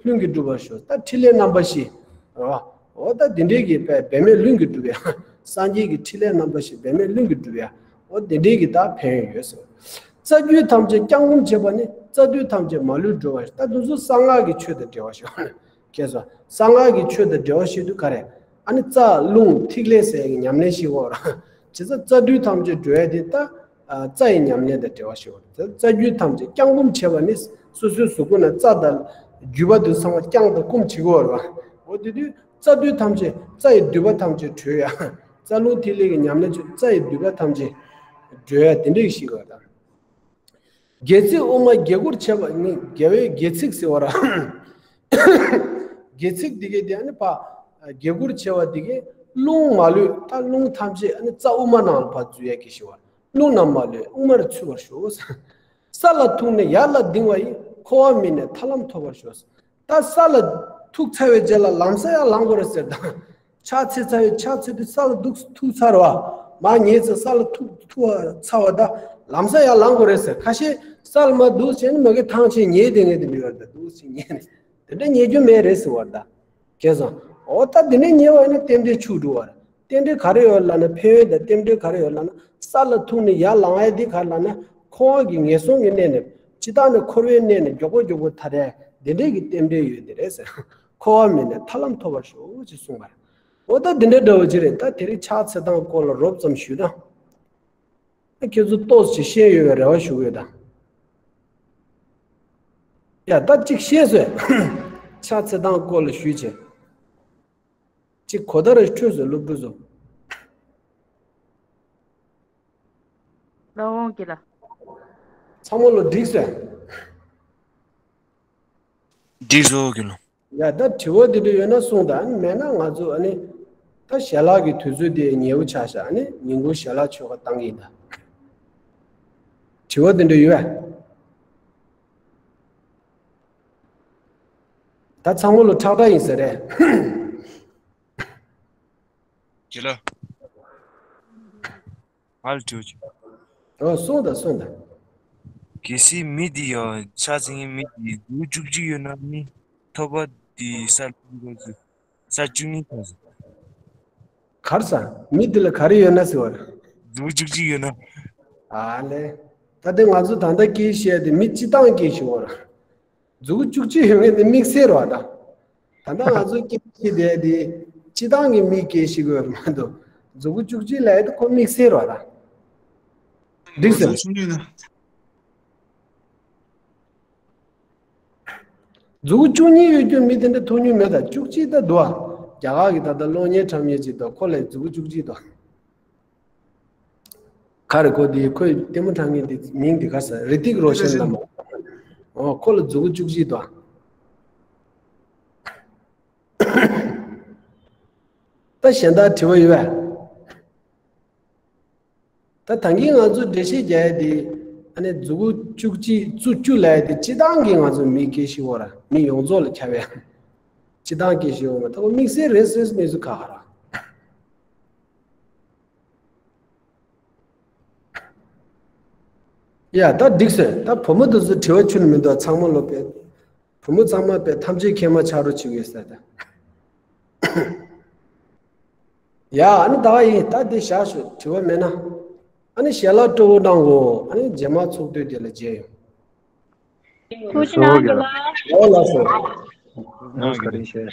ལྷུན་གྱིས་གྲུབ་པར་ཤོག། ད་ཕྲིན་ལས་རྣམ་པ་བཞི་རེད་བ། འོ་ད་འདི་འདྲས་ཀྱི་འབད་འབད་མེད་ལྷུན་གྱིས་གྲུབ་ཡ། སངས་རྒྱས་ཀྱི་ཕྲིན་ལས་རྣམ་པ་བཞི་འབད་མེད་ལྷུན་གྱིས་གྲུབ་ཡ། འོ་འདི་འདྲས་ཀྱི་ད་ཕན་ཡོན་ཡོད་ཟེར། རྩ་རྒྱུད་ཐམས་ཅད་བརྐྱང་བསྐུམ་བྱས་པ་ནི་རྩ་རྒྱུད་ཐམས་ཅད་མ་ལུས་འགྲོ་བ། ད་དེ་ཚོ་གསང་སྔགས་ཀྱི་ཆོས་དང་འབྲེལ་བ་ཞིག་ཡོད་རེད། ཁྱེད་ཚོ་གསང་སྔགས་ཀྱི་ཆོས་དང་འབྲེལ་བ་ཞིག་འདུག་ག་རེ། ཨ་ནི་རྩ་རླུང་ཐིག་ལེ་ཟེར་ཡག་གི་ཉམས་ལེན་ཞིག་ཡོད་རེད། བྱས་ཙང་རྩ་རྒྱུད་ཐམས་ཅད་འགྲོ་ཡ་དེ་ད། ཨ། རྩ་ཡི་ཉམས་ལེན་དང་འབྲེལ་བ་ཞིག་ཡོད་རེད། རྩ་རྒྱུད་ཐམས་ཅད་བརྐྱང་བསྐུམ་བྱས་པ་ནི་སོ་སོའི་གཟུགས་པོ་ན་རྩ་དང་རྒྱུད་པ་དེ་ཚང་མ་བརྐྱངས་དང་བསྐུམ་བྱེད་ཀྱི་ཡོད་རེད་བ། འོ་དེ་དུས་རྩ་རྒྱུད་ཐམས་ཅད། རྩ་ཡི་མདུད་པ་ཐམས་ཅད་གྲོལ་ཡ། རྩ་རླུང་ཐིག་ལེ་གི་ཉམས་ལེན་བྱས། རྩ་ཡི་མདུད་པ་ཐམས་ཅད་གྲོལ་ཡ་དེ་འདྲས་ཞིག་ཡོད་རེད། སྒལ་ཚིགས་དབུ་མ་སྒལ་གུར་བྱས་པ་ནི། རྒྱལ་བའི་སྒལ་ཚིགས་ཟེར་བ་ར། སྒལ་ཚིགས་འདི་གའི་དེ་ཨ་ནི་ཕར་སྒལ་གུར་བྱས་པ་འདི་གའི་རླུང་མ་ལུས། ད་རླུང་ཐམས་ཅད་ཨ་ནི་རྩ་དབུ་མ་ནང་ལ་ཕར་འཛུལ་ཡ་གི་ཞེས་པ། རླུང་རྣམས་མ་ལུས་དབུ་མར་ཚུད་པར་ཤོག། ས་ལ་ཐུག་ནས་ཡར་ལ་ལྡིང་བ་ཡིས། འཁོར་བ་མི་གནས་ཐར་ལམ་ཐོབ་པར་ཤོག། ད་ས་ལ་ཐུག་ཚར་བའི་རྗེས་ལ་ལམ་སང་ཡར་ལངས་དགོས་རེད་ཟེར། ད་ཕྱག་འཚལ་ཚར་བའི། ཕྱག་འཚལ་དུས་ས་ལ་འདུག་ཐུག་ཚར་བ། མར་ཉལ་ཚེ་ས་ལ་ཐུག་ཐུག་ཚར་བ། ད་ལམ་སང་ཡར་ལངས་དགོས་རེད་ཟེར། ཁ་ཤས་ས་ལ་མར་འདུག་བྱས་ནས་མ་གི་ཐང་ཆད་ཉལ་བསྡད་མཁན་དེ་འདྲ་ཡོད་རེད། ད་འདུག་བྱས་ཉལ་ནས་དེ་འདྲ་ཉལ་རྒྱུ་མེད་རེད་ཟེར་བ་རེད། ད་ཁྱེད་ཚོ། འོ་ད་དེ་ནས་ཉལ་བ་ཡིན་ན་རྟེན་འབྲེལ་འཆུག་འགྲོ་བ་རེད། རྟེན་འབྲེལ་ག་རེ་ཡོད་ལབ་ན། ཕན་ཡོན་དང་རྟེན་འབྲེལ་ག་རེ་ཡོད་ལབ་ན། ས་ལ་ཐུག་ནས་ཡར་ལངས་ཡ་འདི་ག་རེ་ལབ་ན། འཁོར་བ་གི་ངན་སོང་གི་གནས་ནས་སྤྱིར་བཏང་ནས་འཁོར་བའི་གནས་ནས་མགྱོགས་པོ་མགྱོགས་པོ་ཐར་ཡ་འདི་འདྲས་ཀྱི་རྟེན་འབྲེལ་ཡོད་དེ་རེད་ཟེར། འཁོར་བ་མི་གནས་ཐར་ལམ་ཐོབ་པར་ཤོག་ཅེས་གསུངས་པ་རེད། འོ་ད་འདི་འདྲ་འདྲ་བོ་ཅིག་རེད། ད་དེ་རིང་ཕྱག་འཚལ་སྟངས་སྐོར་ལ་རོབ་ཙམ་ཞུས་ན། ཁྱེད་ཚོ་ཏོག་ཙམ་ཤེས་ཡོད་པའི་རེ་བ་ཞུ་གི་ཡོད་ད། ཡ་ད་གཅིག་ཤེས་སོང་། ཕྱག་འཚལ་སྟངས་སྐོར་ལ་ཞུས་བྱས། གཅིག་གོ་བརྡ་རེ་འཕྲོད་སོང་སློབ་ཕྲུག་ཚོ། ལགས་འོང་དགེ་ལགས། ཚང་མ་ལོ་འགྲིག་སོང་། འགྲིག་སོང་དགེ་ལགས། ཡ་ད་དྲི་བ་འདི་འདྲ་ཡོད་ན་གསུངས་དང་། ཨ་ནི་མེད་ན་ང་ཚོ་ཨ་ནི་ད་ཞལ་ལག་གི་དུས་ཚོད་དེ་ཉེ་བོ་ཆགས་ཤག། ཨ་ནི་ཉིན་གུང་ཞལ་ལག་མཆོད་ཁ་བཏང་གི་ཡིན་ད། དྲི་བ་འདི་འདྲ་ཡོད་པས། ད་ཚང་མ་ལོ་ཁྲག་ཁྲག་ཡིན་ས་རེད། དགེ་ལགས། ང་ལ་དྲི་བ་ཅིག། ཨོ་གསུངས་དང་གསུངས་དང་། གལ་སྲིད་མི་དེ་ཡང་ཕྱག་འཚལ་མཁན་མི་དེ་མཛུ་གུ་བཅུ་གཅིག་ཡོད་ན་ནི་ཐོབ་པ་དེ་ས་ལ་ཐུག་དགོས་ཟེར། ས་བཅུ་གཉིས་ཐོབ་ཟེར། གར་ས་མི་དེ་ལ་ག་རེ་ཡོད་ན་ཟེར་བ་རེད། མཛུ་གུ་བཅུ་གཅིག་ཡོད་ན། ཨ་ལེ། ད་དེ་ང་ཚོ་ད་ལྟ་སྐད་བཤད་དེ་མི་སྤྱི་བཏང་སྐད་བཤད་བ་རེད། མཛུ་གུ་བཅུ་གཅིག་ཡོད་མཁན་དེ་དམིགས་བསལ་རེད་བ་ད། ད་ལྟ་ང་ཚོ་སྐད་བཤད་དེ་དེ་སྤྱི་བཏང་གི་མི་སྐད་བཤད་དགོས་མ་གཏོགས། མཛུ་གུ་བཅུ་གཅིག་ལབ་ཡ་དེ་ཁོ་དམིགས་བསལ་རེད་བ་ད། འགྲིག་ཟེར། མཛུ་གུ་བཅུ་གཉིས་ཡོད་རྒྱུ་མི་དེ་འདྲ་མཐོང་མྱོང་མེད་ད། བཅུ་གཅིག་ད་འདུག་ཨ། རྒྱ་གར་གྱི་ད་ལྟ་གློག་བརྙན་འཁྲབ་མཁན་ཅིག་འདུག། ཁོ་ལ་མཛུ་གུ་བཅུ་གཅིག་འདུག། ག་རེ་ཁོ་དེ་ཁོའི་ལྟད་མོ་འཁྲབ་མཁན་དེ་མིང་དེ་ག་ཟེར། རི་ཏིག་རོ་ཤན་ལབ་མ། ཨོ་ཁོ་ལ་མཛུ་གུ་བཅུ་གཅིག་འདུག། ད་གཞན་དག་དྲི་བ་ཡོད་པས། ད་ད་གིན་ང་ཚོ་འགྲེལ་བཤད་རྒྱག་ཡ་དེ་ཨ་ནི་མཛུ་གུ་བཅུ་གཅིག་བཅུ་བཅུ་ལབ་ཡ་དེ་སྤྱི་བཏང་གི་ང་ཚོ་མི་སྐད་བཤད་བ་ར། མི་ཡོངས་རྫོགས་ལ་ཁྱབ་ཡ། སྤྱི་བཏང་སྐད་བཤད་བ་མ་གཏོགས་དམིགས་བསལ་རེད་ཟེར་མི་ཚོ་ཁ་ཁ་ར། ཡ་ད་འགྲིག་སོང་། ད་བུ་མོ་དེ་ཚོ་དྲི་བ་ཁྱོན་ནས་མི་འདུག། ཚང་མ་ལོ་པས། བུ་མོ་ཚང་མ་པས་ཐམས་ཅད་མཁྱེན་མ་ཆགས་རོགས་བྱེད་དགོས་ཟེར་ད། ཡ་ཨ་ནི་ད་ག་ཡིན། ད་འདི་བཞག་ཞོག། དྲི་བ་མེད་ན། ཨ་ནི་ཞལ་ལག་སྤྲོ་བོ་གནང་གོ། ཨ་ནི་རྗེས་མ་ཚོགས་དུས་དེ་ལ་མཇལ་ཡོང་། ཐུགས་རྗེ་གནང་དགེ་ལགས། འོ་ལགས་སོ། ཨ་ནི་བཀའ་དྲིན་ཆེ།